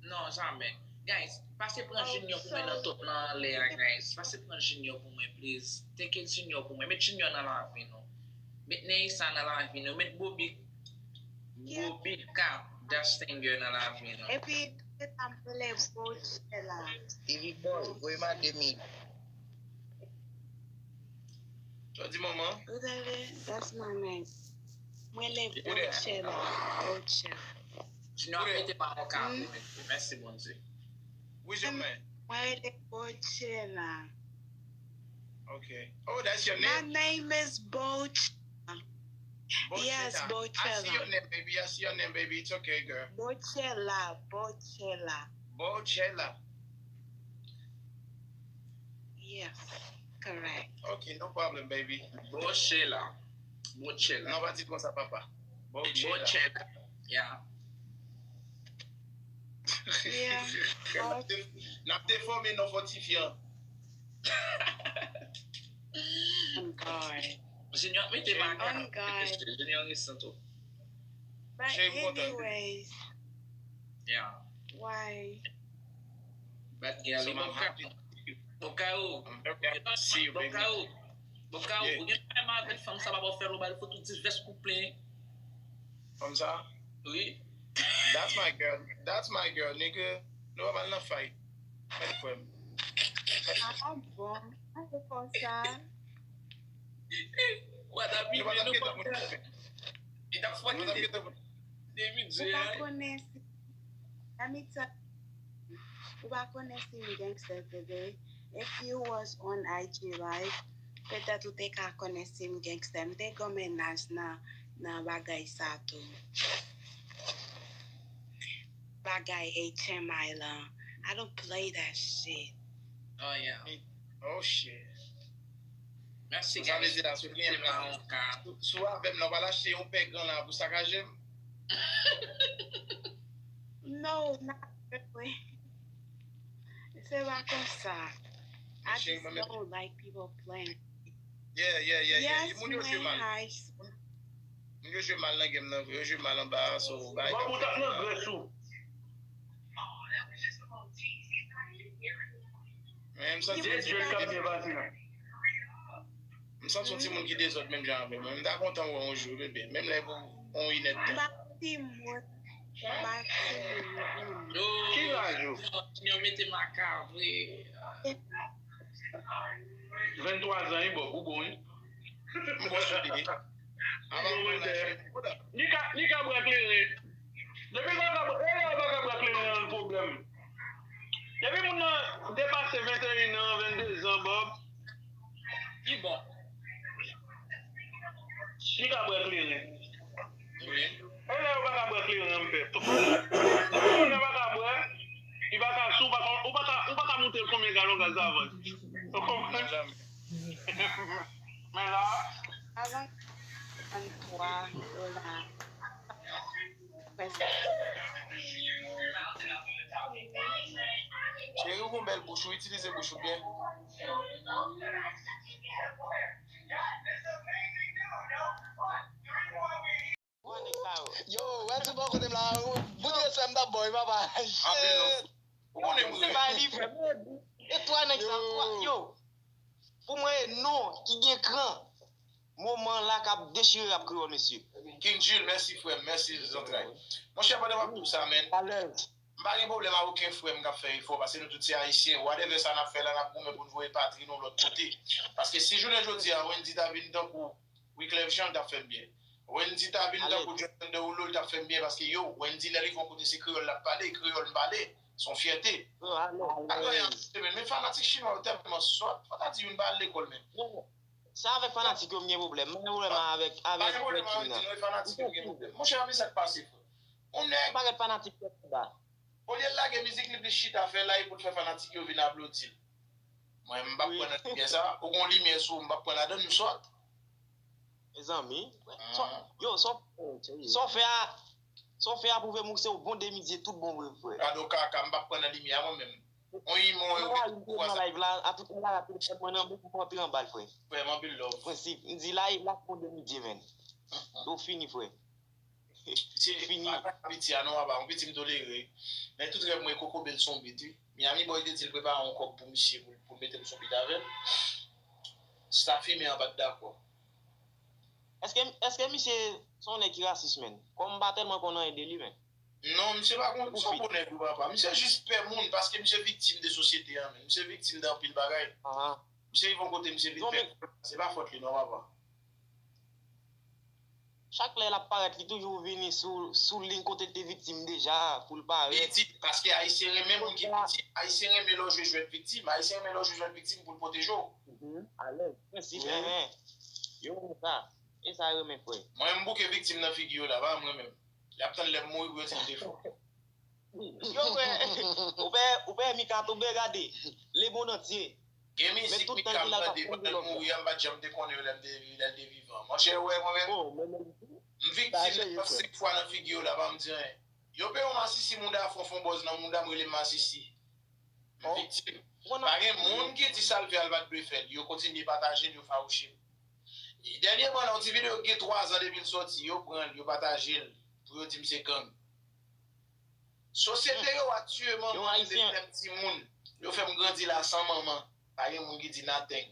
Non, jamè. Guys, pase pran Junior pou mwen nan top nan anlè a, guys. Pase pran Junior pou mwen, please. Teke Junior pou mwen. Met Junior nan lavi nou. Met Neisa nan lavi nou. Met Bobby, Bobby K, Dash Singer nan lavi nou. Epi, se sa m rele Bochella. Stevie Boy, voye m a de mil. Sa w di, manman? Ou tande? That's my name. Mwen rele Bochella. Bochella. Junior ap mete pa yon ka pou mwen. Mèsi, Bondye. Wi, Jomè. Mwen rele Bochella. Okay. Oh, that's your My name? Name is Boch. Yes, Bochella. I see Bochella. Your name, baby. I see your name, baby. It's okay, girl. Bochella, Bochella. Bochella. Yes, correct. Okay, no problem, baby. Bochella. Bochella. Non, pa di konsa, papa. Bochella. Bochella. Yeah. Yeah. N ap defòme non fòtifyan. Oh God. Junior, mete pa Oh God. Junior resan tou. But Jay Morton. Anyways, Yeah. Why? Bad girl, So li I'm bon happy. Bon Karo. I'm very happy to see you, Bon baby. Karo. Bon Karo, Yeah. ou gen pwoblèm avèk fanm sa pa ba w fè l, ou ba l foto ti vès koupe. Konsa? Wi. That's my girl. That's my girl, nigga. Nou pa pral nan fight. Fight frè m. Ah bon, ah, se konsa. Wata pi Nou pa men tap nou gen pa tan pou nou fè. Li t ap Nou pa tap fwakile. gen tan pou nou fè. Demi Ou dye pa a. Konnen si Let me tell you, ou pa konnen si m gangster, bebe. If you was on I G live, petèt ou te ka konnen si m gangster. M te gen mennaj nan, nan bagay sa tou. Bagay H M I lan. I don't play that shit. Oh yeah. Oh shit. Mèsi Sa vle guys. di la, si w genyen Se pa yon ka. Si w avè m la, w pral achte yon pè gran la pou sakaje m. No, not really. Se pa konsa. I Shit, just mwen menm. Don't like people playing. Yeah, yeah, yeah, yeah. Yes, Moun yo jwe my mal. Heist. Moun yo jwe mal nan game nan vre, yo jwe mal anba a, so bay. Bòb ou t ap nan grès ou. Men m santi Se Dye k ap byen pase la. M santi yon timoun ki dezòd menm jan avè mwen. M ta kontan wè yon jou, bebe. Menm lè pou yon inèdtan. Ba timoun. Ba timoun. Yo, Ki laj ou? Junior mete maka vre. Venntwa zan, wi, Bòb, ou bon, wi. M bon sou li. Avan mwen lage. Li ka, li ka bwè kleren. Depi l pa ka bwè, e lè ou pa ka bwè kleren an pwoblèm. Depi moun nan depase venteyen an, venndezan, Bòb, Li bon. li ka bwè kleren. Wi. E lè ou pa ka bwè kleren an, m fè. Moun nan pa ka bwè, li pa ka sou, ou pa ka, ou pa ka, ou pa ka montre l konbyen galon gaz la vann. Ou konprann? Janm. Men la, Avan trannntwa dola. Prèske. Cheri, ou gon bèl bouch, ou itilize bouch ou byen. Yo, wè tou bò kote m la, bout respè m t ap ba w, wi, papa. Anpil love. Ou konnen m Se ri. bay li, frè. E twa nèg sa, twa, yo. Pou mwen, e non, ki gen kran. Moman la k ap dechire rap kreyòl, mesye. King Jules, mèsi frè m, mèsi zantray. Monchè, pandan w ap di w sa, men, Alèz. m pa gen pwoblèm ak okenn frè m k ap fè efò, paske nou tout se ayisyen. Whatever sa n ap fè la, n ap goumen pou n voye patri nou lòt kote. Paske si jounen jodi a, Wendy ta vin tankou Wyclef Jean, l t ap fè m byen. Wendy ta vin tankou Jordan Derulo, l t ap fè m byen, paske yo, Wendy lè li rive yon kote se kreyòl l ap pale, kreyòl m pale, se yon fyète. Pa gen anyen ap pase, men, men fanatik chinwa yo tèlman sòt, fò ta di youn pa al lekòl menm. Se avèk fanatik yo m gen pwoblèm. M pa gen pwoblèm avèk, Pa avèk gen pwoblèm Fred avèk King ti nan. nou, e fanatik yo gen pwoblèm. Monchè, men sa k pase, frè. Yon nèg, Yon pakèt fanatik fèt ba. olye l lage mizik li, li chita fè live pou l fè fanatik yo vin aplodi l. Mwen, m p ap pran nan limyè sa. Ou gon limyè sou ou, m p ap pran ladan l, m sòt. Mezanmi. Sa, yo, sa, sa w fè a, sa w fè a pwouve m ou se yon bon demidye tout bon vre, frè. Gade w kaka, m p ap pran nan limyè a mwen menm. On imon, Mwen yo la, met m pou sa. Live la, a tout mwen la, telefòn mwen nan men, m antre anba l, frè. Frè m, anpil love. Prensip, m di live la, bon demidye, men. Yo fini, frè. Piti, fini. Pa piti a non, papa, yon piti m tolere. Men tout rèv mwen, Coco Bell se yon bit, wi. Miami Boy te di l prepare yon kòb pou misye, pou, pou l mete l sou bit avè l. Staff imen an pa t dakò. Èske, èske misye se yon nèg ki rasis, men? Kòm m pa tèlman konn anyen de li, men. Non, misye pa konn, se yon bon nèg, wi, papa. Misye jis pè moun, paske misye viktim de sosyete a, men. Misye viktim de anpil bagay. Misye rive yon kote, misye vin pè. Se pa fòt li, non, papa. Chak lè l ap parèt, li toujou vini sou, sou liy kote l te viktim deja, pou l parèt. Li di, paske Ayisyen renmen moun ki viktim, Ayisyen renmen lè w jwe jwèt viktim, Ayisyen renmen lè w jwe jwèt viktim pou l pwoteje w. Alèz, prensip, enhen. Yo renmen sa. E sa yo renmen, frè. Mwen, m bouke viktim nan figi yo la, pa mwen menm. Y ap tann lè m mouri pou yo di m te fò. Yo, frè, ou pè, ou pè Mika tonbe, gade. Lemond antye. Gen mizik Mika m tande pandan l mouri a, m pa t janm te konnen yo lè m te, lè l te vivan. Monchè, ou wè mwen menm, m viktim nan senk fwa nan figi yo la, pa m di anyen. Yo peye yon masisi mouda, fò fon bòz nan mouda m, rele m masisi. M viktim. Pa gen moun ki di sa l fè a, l pa t dwe fè l. Yo kontinye pataje l, yo fawouche m. E dènyèman, nan yon ti videyo ki gen twa zan depi l sòti, yo pran l, yo pataje l, pou yo di m se gang. Sosyete yo a tiye manman m depi lè m timoun. Yo fè m grandi la san manman. Pa gen moun ki di nothing.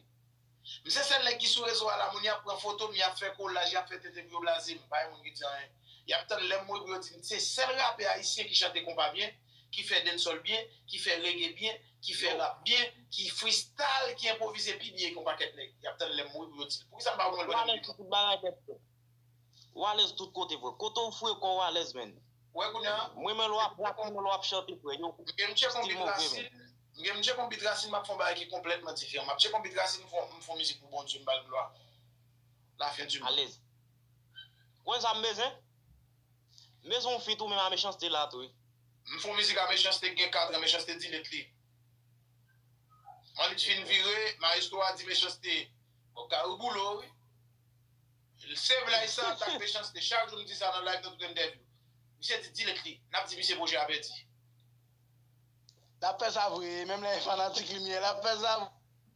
M se sèl nèg ki sou rezo a la, moun y ap pran foto m, y ap fè kolaj, y ap fè tenten pou yo blaze m. Pa gen moun ki di anyen. Y ap tann lè m mouri pou yo di m se sèl rapè ayisyen ki chante konpa byen, ki fè dancehall byen, ki fè reggae byen, ki fè rap byen, ki freestyle, ki enpwovize pi byen ke yon pakèt nèg. Y ap tann lè m mouri pou yo di l. Poukisa m pa pran l pandan m vivan? Ou alèz tout kote, frè. Kote w foure kò w, ou alèz, menn. Ou wè kounye a? Mwen men lè w ap rap, mwen lè w ap chante, frè. Yo, M gen m tcheke yon stil bit move, rasin. men. M gen m tcheke yon bit rasin, m ap fè yon bagay ki konplètman diferan. M ap tcheke yon bit rasin, m fè yon- m fè yon mizik pou Bondye, m ba l glwa. Lafen di mond. Alèz. Konn sa m bezwen? M bezwen yon feat ou menm a Mechanste la tou, wi. M fè yon mizik a Mechanste, gen kat an, Mechanste delete li. Ann li fin vire, Maestro a di Mechanste, Bòb Kay ou boule w, wi. Save life sa, tag Mechanste. Chak jou m di sa nan live, nan tout entèvyou. Misye di delete li. N ap di misye pwojè a pèdi. L ap fè sa vre, menm lè e fanatik li m ye, l ap fè sa vre.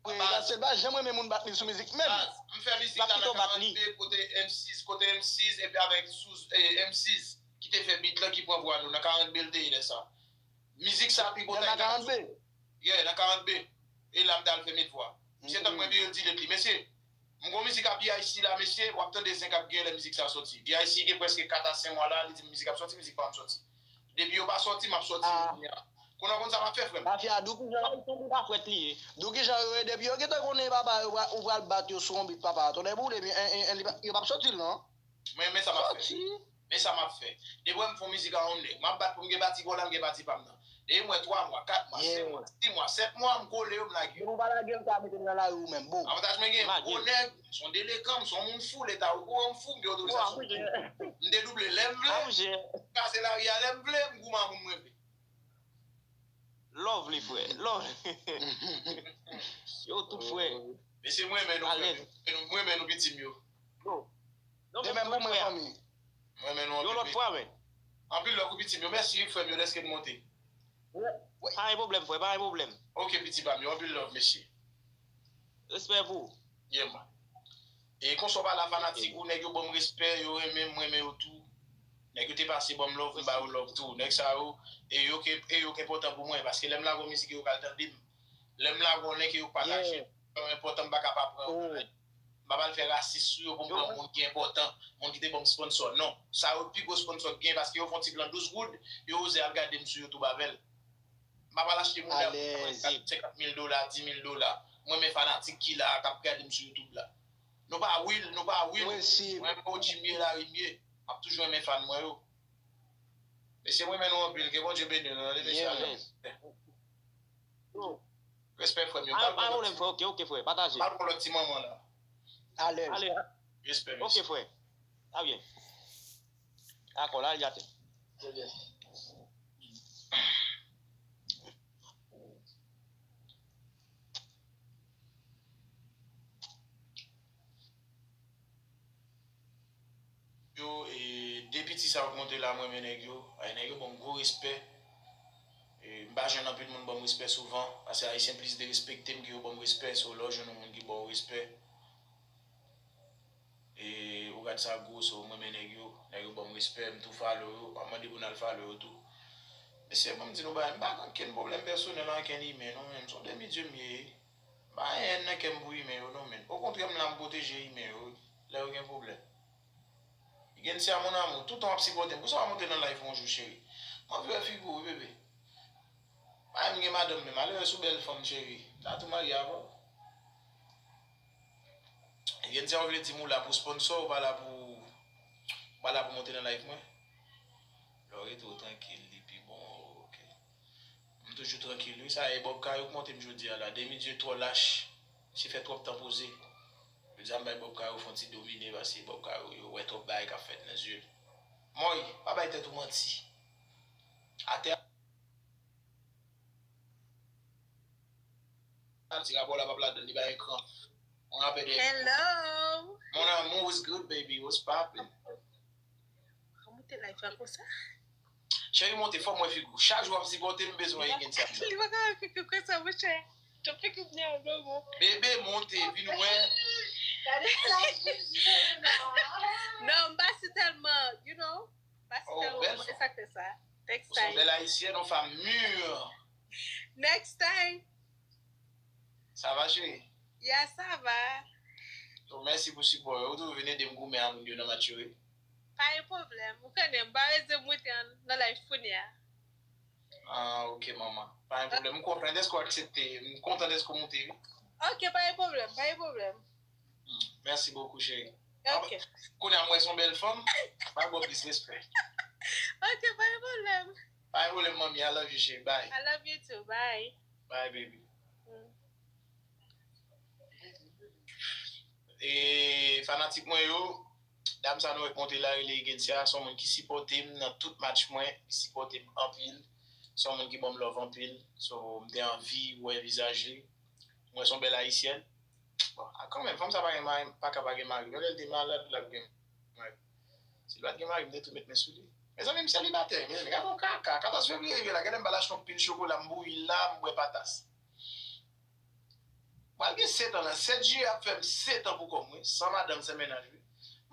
Paske l pa janm renmen moun bat li sou mizik menm. Baz, m fè mizik la nan karannde kote M six, kote M six epi avèk sou eh, M six ki te fè beat lan ki pran vwa nou nan karannde l te ye lè sa. Mizik sa pi bon Nan taytay. karannde. Yeah, nan karannde. E la m t al fè met vwa. Misye tann mwen vire l delete li. Mesye, m gon mizik a B I C la, mesye, w ap tande zen k ap gen lè mizik sa soti. B I C gen prèske kat a senk mwa la, li di m mizik ap soti, mizik pa m soti. Depi yo pa sòti, m ap sòti yo kounye a. Kounye a w konn sa m ap fè, frè m? Mafya, Douki Jean, Sa yon bit a fwèt li ye. Douki Jean yo ye, depi yo gentan konnen papa yo pra- ou pral bat yo sou yon bit papa, tonnè boule, epi en- en- en- li pa- yo p ap sòti l non. Men, men sa m ap fè. Men sa m ap fè. Depi w wè m fè yon mizik a yon nèg, m ap bat pou m gen pati gòl la, m gen pati pa m nan. Depi m wè twa mwa, kat mwa, senk mwa, sis mwa, sèt mwa, m kole yo, m lage yo. Depi w pa lage l, sa mete l nan lari ou menm. Bon. Avantaj mwen gen, m gwo nèg, m se yon delekan, m se yon moun fou, leta yo gwo, m fou, m gen otorizasyon. M dedouble lè m vle, m kase lari a lè m vle, m goumen ak moun mwen vle. Love li, frè. Love li. Yo tout frè. Mesye, mwen renmen nou, frè m. Mwen renmen nou, pitim yo. Yo. Non, men pou mwen, fanmi. Mwen renmen nou anpil. Yon lòt fwa, men. Anpil love pou pitim yo. Mèsi, frè m yo, dèske n monte. Pa gen pwoblèm, frè, pa gen pwoblèm. Ok, pitit pa m yo, anpil love, mesye. Respè pou ou. Yeah, man. E konsa w pale a fanatik ou, nèg yo ban m respè, yo renmen m, mwen renmen yo tou. Nèg yo te pase ban m love, m ba yo love tou. Nèg sa yo, e yo ke e yo k enpòtan pou mwen, paske lè m lage yon mizik, yo pral tande m. Lè m lage yon link, yo pataje. Sa enpòtan, m pa ka pa pran yo nan live. M pa pral fè rasis sou yo pou m pran moun ki enpòtan, moun ki te ban m sponsò. Non. Sa yo pi gwo sponsò k gen, paske yo fè yon ti plan douz goud, yo oze al gade m sou YouTube avè l. M pa pral achte moun la pou senkant mil dola, dis mil dola. Mwen, men fanatik ki la a, k ap gade m sou YouTube la. Nou pa will, nou pa will. Mwen, men O G m ye, Larry m ye. M ap toujou renmen fan mwen yo. Mesye, mwen renmen nou anpil. Ke Bondye beni nou. Tande mesye a. Respè, frè m yo. Pa gen pwoblèm, frè. Ok, ok, frè. Pataje. Pa gen pwoblèm, ti manman la. Alèz. Ale. Respè, mesye. Ok, frè. Sa byen. Dakò, la, li atè. Yo, e, de piti sa yo k monte la, mwen renmen nèg yo. Ay, nèg yo ban m gwo respè. E, m pa jwenn anpil moun ban m respè souvan. Paske Ayisyen plis derespekte m ke yo ban m respè. So, lè w jwenn yon moun ki ba w respè, e, ou gad sa gwo. So, mwen renmen nèg yo. Nèg yo ban m respè. M tou follow yo. M ap mande pou n al follow yo tou. Mesye, ban m di nou bagay. M pa gen okenn pwoblèm pèsonèl ak okenn imen, non, men m se yon demi dye m ye. M pa gen èn nan kè m pou imen yo, non, men. Okontrè, m la, m pwoteje imen yo, wi, lè yo gen pwoblèm. Gensia, mon amour, toutan w ap sipòte m. Poukisa w pa monte nan live yon jou, cheri? M anvi wè figi w, wi, bebe. Pa m gen madanm, men malerèz ou bèl fanm, cheri. Ta tou marye avè w. Gensia, ou vle di m ou la pou sponsò, ou pa la pou, ou pa la pou monte nan live mwen? Lè w rete w trankil, li pi bon, ok. M toujou trankil, wi. Sa e Bob Caro k monte m jodi a la. Demi Dye twò lach. Misye fè twòp tan poze. Jodi a m bay Bob Caro fè yon ti domine paske Bob Caro yo wè twòp bagay k ap fèt nan zye l. Mòy, pa bay tèt ou manti. Atè a, ti rapò la p ap ladan, li bay ekran. Mwen rapè de. Hello. Mon amour, what's good, baby? What's poppin'? An moute live la konsa? Cheri, monte, fò m wè figi w. Chak jou w ap sipòte m, bezwen wè Gensia. Li pa ka wè figi w konsa, monchè. Jan figi w byen an, non, bon. Bebe, monte, vin wè. Non, m pa si tèlman, you know. M pa si tèlman, e sa k fè sa. Next time. Ou se yon bèl ayisyèn, yon fanm mûr. Next time. Sa va, cheri? Yeah, sa va. So, mèsi pou sipò yo. Ou toujou vin ede m goumen ak moun yo nan match yo, wi. Pa gen pwoblèm. Ou konnen, m pa bezwen monte an, nan live kounye a. Ah, ok, manman. Pa gen pwoblèm. M kontan dèske w aksepte. M kontan dèske w monte, wi. Ok, pa gen pwoblèm, pa gen pwoblèm. Mèsi bokou, cheri. Ok. Kounye a, m wè se yon bèl fanm. Bay Bob plis respè. Ok, pa gen pwoblèm. Pa gen pwoblèm, manmi. I love you, cheri. Bye. I love you too. Bye. Bye, baby. Mm. E fanatik mwen yo, dam sa nou wè k monte la, rele Egensia, se yon moun ki sipòte m nan tout match mwen, li sipòte m anpil, se yon moun ki ban m love anpil, so m te anvi wè vizaj li, m wè se yon bèl ayisyèn, bon, a kanmenm, fanm sa pa gen mari, pa ka pa gen mari, menm lè l te malad, l ap gen mari, si l pa t gen mari, m te tou met men sou li, mezanmi, m selibatè, mezanmi, gade yon kaka, katòz fevriye rive la, gade m ba l achte yon pil chokola, m bouyi l la, m bwè pa tas. Pral gen sèt an la, sèt jiyè ap fè m sèt an pou kò m, wi, san madanm, san mennaj, wi.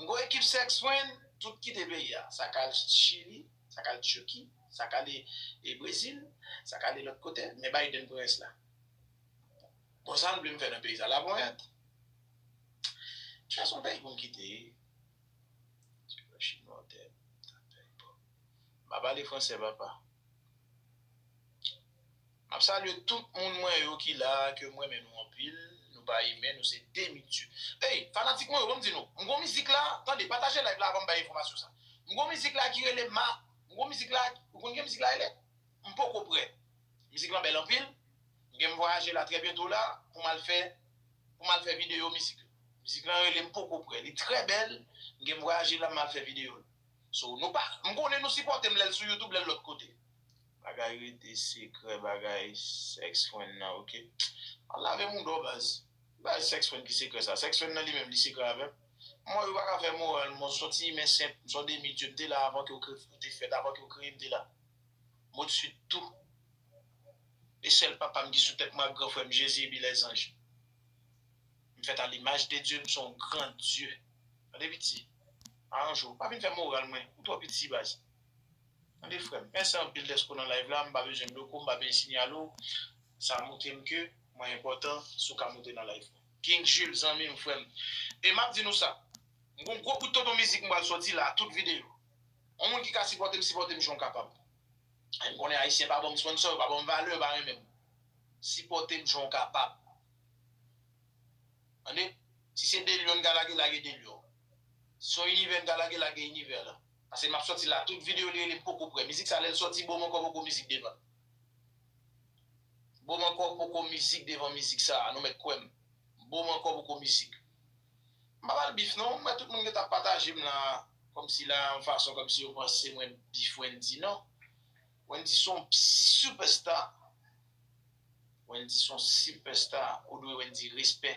M gon ekip sex friend, tout kite peyi a. Sa k al Chili, sa k al Tchèki, sa k ale e Brezil, sa k ale lòt kote, men Biden pran rès la. Bon, sa nou vle m fè nan peyi sa? Laponyèt. Chè se yon peyi pou m kite. Ti frè chinwa w tè, m t ap fè pòp. M pa pale fransè, papa. M ap salye tout moun mwen yo ki la, ke m renmen nou anpil. Nou pa imen, nou se demi dye. Ey, fanatik mwen yo, ban m di nou. M gon mizik la, tande, pataje live la avan m bay enfòmasyon sa. M gon mizik la ki rele Ma, m gon mizik la, ou konn ki mizik la rele? M poko prè. Mizik lan bèl anpil. M gen m vwayaje la trè byento la pou m al fè pou m al fè videyo mizik yo. Mizik lan rele M poko prè. Li trè bèl. M gen m vwayaje la m al fè videyo l. So, nou pa, m konnen nou sipòte m lè l sou YouTube, lè l lòt kote. Bagay rete sekrè, bagay sex friend nan, oke? Al lave mouda w baz. Bagay sex friend ki sekrè sa. Sex friend nan li menm li sekrè avè m. Mwen yo pa ka fè moral, mwen se yon ti imen senp, m se yon demi dye, m te la avan ke w kre-, ou te fèt, avan ke w kreye m te la. Mo de swit tou. E sèl papa m ki sou tèt mwen ak gran frè m Jezi epi lèzanj. M fèt a limaj de Dye, m se yon gran Dye. Tande piti. Aranje w. Pa vin fè moral mwen. Ou twò piti baz. Tande frè m. Mèsi anpil dèske w nan live la. M pa bezwen bloko, m pa bezwen sinyale w. Sa montre m ke mwen enpòtan si w ka monte nan live mwen. King Jules, zanmi m, frè m. E m ap di nou sa. M gon gwo bout tonton mizik m pral sòti la, tout videyo. Yon moun ki ka sipòte m, sipòte m jan w kapab. M konnen Ayisyen pa ban m sponsor, yo pa ban m valè, yo pa renmen m. Sipòte m jan w kapab. Tande? Si se de lyon n ka lage, lage de lyon. Si se yon inivè n ka lage, lage inivè la. Paske m ap sòti la, tout videyo li rele M poko prè. Mizik sa lè l sòti, bon m ankò poko mizik devan. Bon m ankò poko mizik devan mizik sa, nou mèt kwè m. Bon m ankò poko mizik. M pa pral bif non, m wè tout moun gentan ap pataje m la, kòmsi la, yon fason kòmsi yo panse mwen bif Wendy, non. Wendy se yon superstar. Wendy se yon superstar, ou dwe Wendy respè.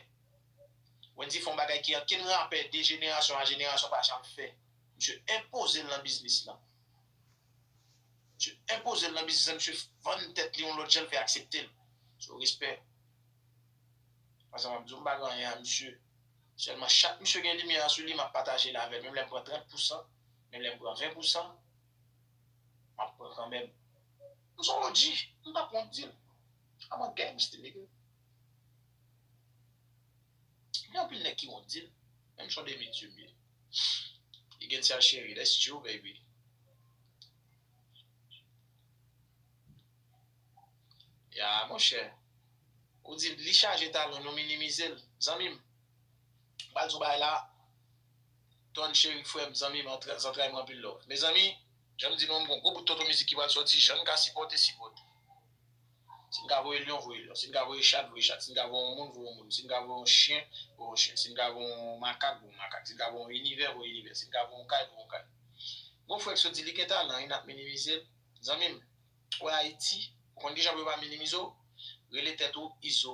Wendy fè yon bagay ki ankenn rapè de jenerasyon a jenerasyon pa janm fè. Misye enpoze l nan biznis lan. Misye enpoze l nan biznis lan, misye vann tèt li yon lòt jan, l fè aksepte l. So, respè. Paske m ap di w, m pa gen anyen a misye. Sèlman, chak misye gen limyè a sou li, m ap pataje l avè l. Menm lè m pran trant pousan, menm lè m pran ven pousan, m ap pran kanmenm. M se yon O G, m p ap wont di l. I'm a gangster, nigga. Gen anpil nèg ki wont di l, men m se yon demi dye m ye. Egensia cheri, that's true, baby. Ya, monchè. Ou di li chaje talan, nou minimize l. Zanmi m, m pral di w bagay la. Ton cheri, frè m, zanmi m, antre-, zantray mwen anpil love. Mezanmi, jan m di nou, m gon gwo bout tonton mizik ki pral sòti, jan n ka sipòte, sipòte. Si n ka voye lyon, voye lyon. Si n ka voye chat, voye chat. Si n ka voye yon moun, voye yon moun. Si n ka voye yon chen, voye yon chen. Si n ka voye yon makak, voye yon makak. Si n ka voye yon inivè, voye inivè. Si n ka voye yon kay, voye yon kay. Gon frè k sot di li gen talan, wi, n ap minimize l. Zanmi m, ou wè Ayiti, ou konn kijan pou yo pa minimize w? Rele tèt ou Izo.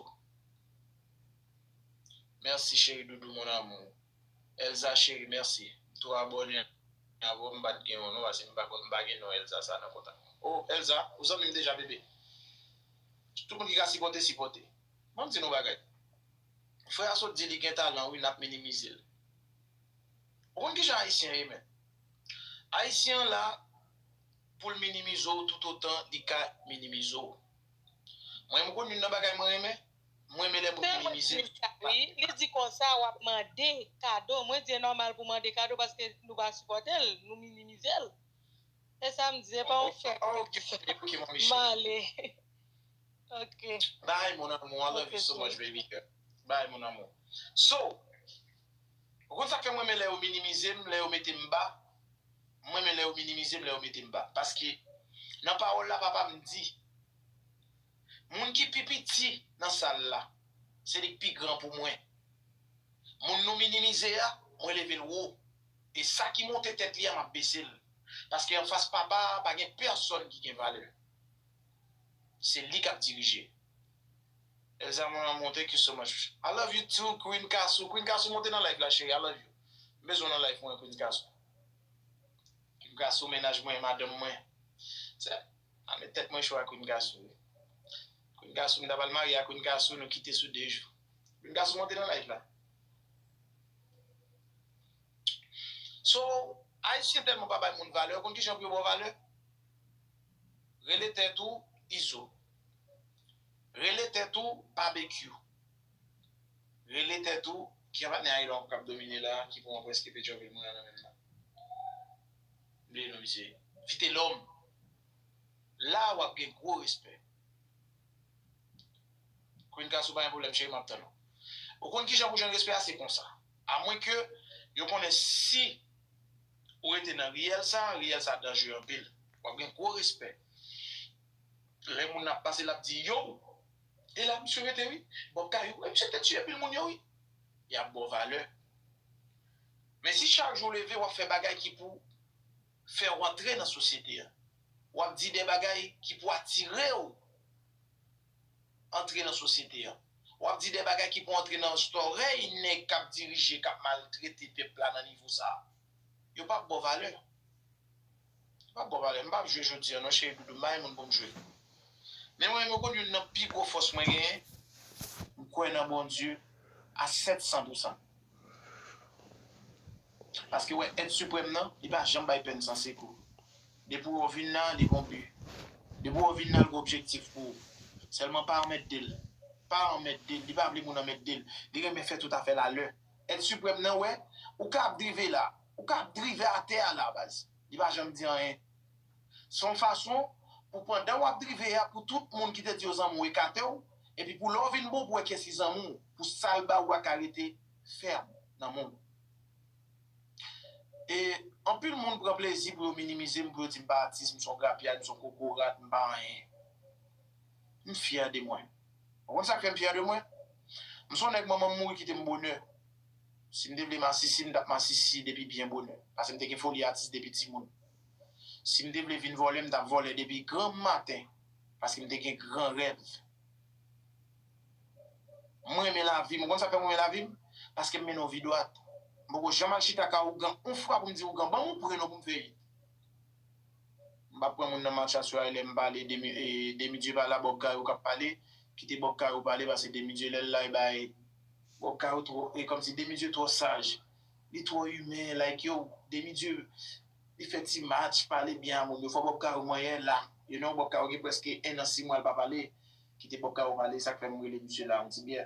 Mèsi, cheri doudou, mon amour. Elza, cheri, mèsi. M tou abòne avè w, m pa t gen yon non, paske m pa konn, m pa gen non Elza sa nan kontak mwen. Oh, Elza, ou zanmi m deja, bebe. Tout moun ki ka sipòte, sipòte. Ban m di nou bagay. Frè a sot di li gen talan, wi, n ap minimize l. Ou konn kijan Ayisyen ye, men? Ayisyen an la pou l minimize w toutotan li ka minimize w. Mwen, m konn youn nan bagay mwen renmen, mwen renmen lè moun minimize m. Wi, li di konsa, w ap mande kado. Mwen di e nòmal pou mande kado paske nou pa sipòte l, nou minimize l. E sa m di, e pa yon fèt. M ale. Ok. Bye, mon amour. I love you so much, baby girl. Bye, mon amour. So, ou konn sa k fè mwen renmen lè yo minimize m, lè yo mete m ba? M renmen lè yo minimize m, lè yo mete m ba. Paske nan pawòl la, papa m di, moun ki pi piti nan sal la, se li k pi gran pou mwen. Moun nou minimize a, mwen leve l wo. E sa ki monte tèt li a, m ap bese l. Paske anfas papa a, pa gen pèsonn ki gen valè. Se li k ap dirije. Elsa, mon amour, thank you so much. I love you too, Queen Kasou. Queen Kasou, monte nan live la, cheri. I love you. M bezwen w nan live mwen, Queen Kasou. Queen Kasou, mennaj mwen, madanm mwen. Se, a met tèt mwen cho a Queen Kasou, wi. Queen Kasou, m ta pral marye a Queen Kasou, nou kite sou de jou. Queen Kasou, monte nan live la. So, Ayisyen tèlman pa bay moun valè, ou konn kijan pou yo ba w valè? Rele tèt ou Izo. Rele tèt ou Babekyou. Rele tèt ou, ki patnè a Elon k ap domine la, ki pran prèske Petyonvil mwen an nan men l la. M bliye non misye. Vitelòm. La w ap gen gwo respè. Queen Kasou pa gen pwoblèm, cheri, m ap tann ou. Ou konn kijan pou jwenn respè a? Se konsa. Amwenke yo konnen si ou rete nan riyèl sa, riyèl sa danjere anpil. W ap gen gwo respè. Lè moun nan ap pase, l ap di, yo, e la misye rete, wi. Bob Kayou, e misye te tiye pil moun yo, wi. Y ap ba w valè. Men si chak jou w leve, w ap fè bagay ki pou fè w antre nan sosyete a, w ap di de bagay ki pou atire w antre nan sosyete a, w ap di de bagay ki pou antre nan zòrèy nèg k ap dirije, k ap maltrete pèp la nan nivo sa a, yo p ap ba w valè. Yo p ap ba w valè. M p ap jwe jodi a non, cheri doudou, m pa gen moun pou m jwe. Men mwen menm, ou konn youn nan pi gwo fòs mwen genyen, m kwè nan Bondye a sèt san pou san. Paske, wè, Èt Siprèm nan, li pa janm bay pèn san sekou. Depi w vin la, li gon bi. Depi w vin la, l gon objektif pou ou. Sèlman pa anmède l. Pa anmède l. Li pa vle moun anmède l. Li renmen fè tout afè l alè. Èt Siprèm nan, wè, ou ka ap drive la. Ou ka ap drive atè a la, baz. Li pa janm di anyen. Se yon fason pou pandan w ap drive a, pou tout moun ki te di yo zanmi w ekate w, epi pou lè w vin bon, pou wè kiyès ki zanmi w, pou sa l ba ou a ka rete fèm nan men w. E anpil moun pran plezi pou yo minimize m, pou yo di m pa atis, m se yon grapyad, m se yon kokorat, m pa anyen. M fyè de mwen. Ou konn sa k fè m fyè de mwen? M se yon nèg manman m mouri kite m bonè. Si m te vle masisi, m t ap masisi depi byen bonè. Paske m te gen foli atis depi timoun. Si m te vle vin vòlè, m t ap vòlè depi granm maten. Paske m te gen gran rèv. Mwen renmen lavi m. Ou konn sa k fè mwen renmen lavi m? Paske m mennen yon vi dwat. M poko janm al chita kay ougan yon fwa pou m di ougan, ban m yon pre non pou m fè it. M p ap pran moun nan match aswè a, lè m pale, Demi, e, Demi Dye pa la, Bob Kayou k ap pale, kite Bob Kayou pale, paske Demi Dye lè l la, e bay, Bob Kayou twò, e kòmsi Demi Dye twò saj, li twò imen, like, yo, Demi Dye, li fè ti match, pale byen a moun yo, fò Bob Kayou manyen la, you know, Bob Kayou gen prèske en an, sis mwa l pa pale, kite Bob Kayou pale, sa k fè m rele misye la, yon ti byè.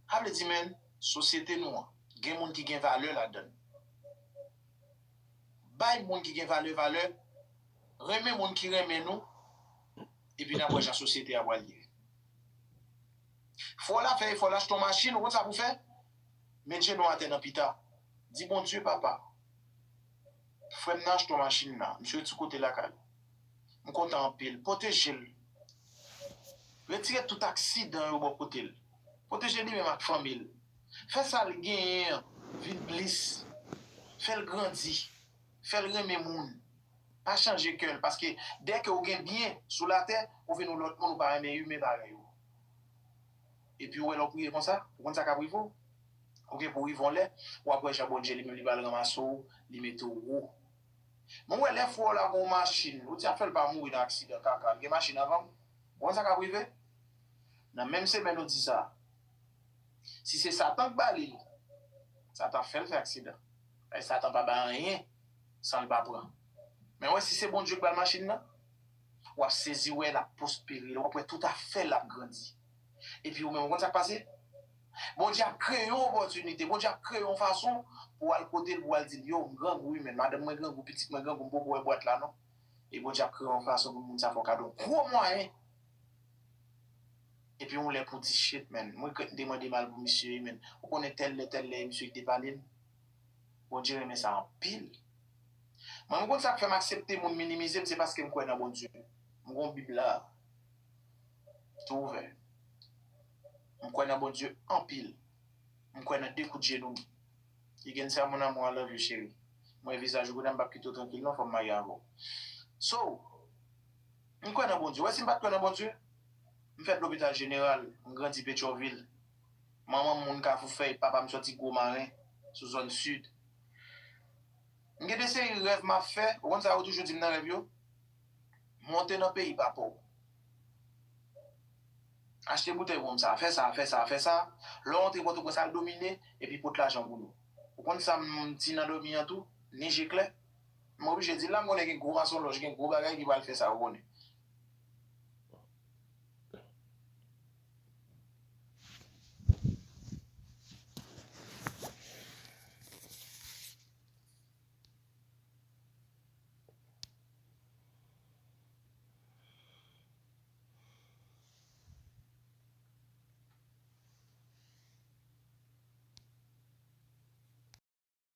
Sa vle di, men, sosyete nou an, gen moun ki gen valè ladan l. Bay moun ki gen valè, valè, renmen moun ki renmen nou, epi n ap wè jan sosyete a pral ye. Fò w la fè efò l achte yon machin, ou konn sa pou w fè? Met jenou w atè nan pita. Di, Bondye, papa, frè m nan achte yon machin la, misye sou kote lakay ou. M kontan anpil. Pwoteje l. Retire tout aksidan yo bò kote l. Pwoteje li menm ak fanmi l. Fè sa l genyen an vin plis. Fè l grandi. Fè l renmen moun. Pa chanje kè l, paske dèke ou gen byen sou latè, ou vin yon lòt moun, ou pa renmen imen parèy ou. Epi ou wè lè w priye konsa, ou konn sa k ap rive w? Ou gen pou rive yon lè, w ap wè jan Bondye li menm li pral ranmase w, li mete w wo. Men w wè lè frè w la gen yon machin, ou di ap fè l pa mouri nan aksidan kaka, l gen machin avan m. Ou konn sa k ap rive? Nan menm semèn ou di sa, si se Satan k ba li l, Satan ap fè l fè aksidan. Paske Satan pa bay anyen san l pa pran. Men w wè si se Bondye k ba l machin nan, w ap sezi wè l ap pwospere, w ap wè tout afè l ap grandi. Epi ou menm, ou konn sa k pase? Bondye ap kreye yon opòtinite, Bondye ap kreye yon fason pou w al kote l, pou w al di l, yo, m grangou wi, men madanm mwen grangou, pitit mwen grangou, m poko wè bwat la non. E Bondye ap kreye yon fason pou moun sa fè w kado yon gwo mwayen. Epi yon lè pou di, shit, man, m regrèt m te mande mal pou misye, man. Ou konnen tèl lè, tèl lè, e misye ki te pale m. Bondye renmen sa anpil. Mwen, m konn sa k fè m aksepte moun minimize m, se paske m kwè nan Bondye. M gon Bib la, tou ouvè. M kwè nan Bondye anpil. M kwè nan de kout je nou m. Igensa, mon amour, I love you, cheri. Mwen, vizaj ou konnen m p ap kite w trankil non, fò m marye avè w. So, m kwè nan Bondye. Wè, si m pa t kwè nan Bondye, m fèt lopital jeneral, m grandi Petyonvil. Manman m moun Kafou Fèy, papa m sòti Gwo Maren, sou zòn sid. M gen de seri rèv m ap fè, ou konn sa yo toujou di m nan rèv yo? Monte nan peyi papa w. Achte boutèy wonm sa, fè sa, fè sa, fè sa. Lè w antre Pòtoprens, al domine, epi pot lajan pou nou. Ou konn sa m di nan dòmi an tou? Ni je klè. M oblije di l la, m konnen gen gwo masonlòj, gen gwo bagay ki pral fè sa, ou konnen.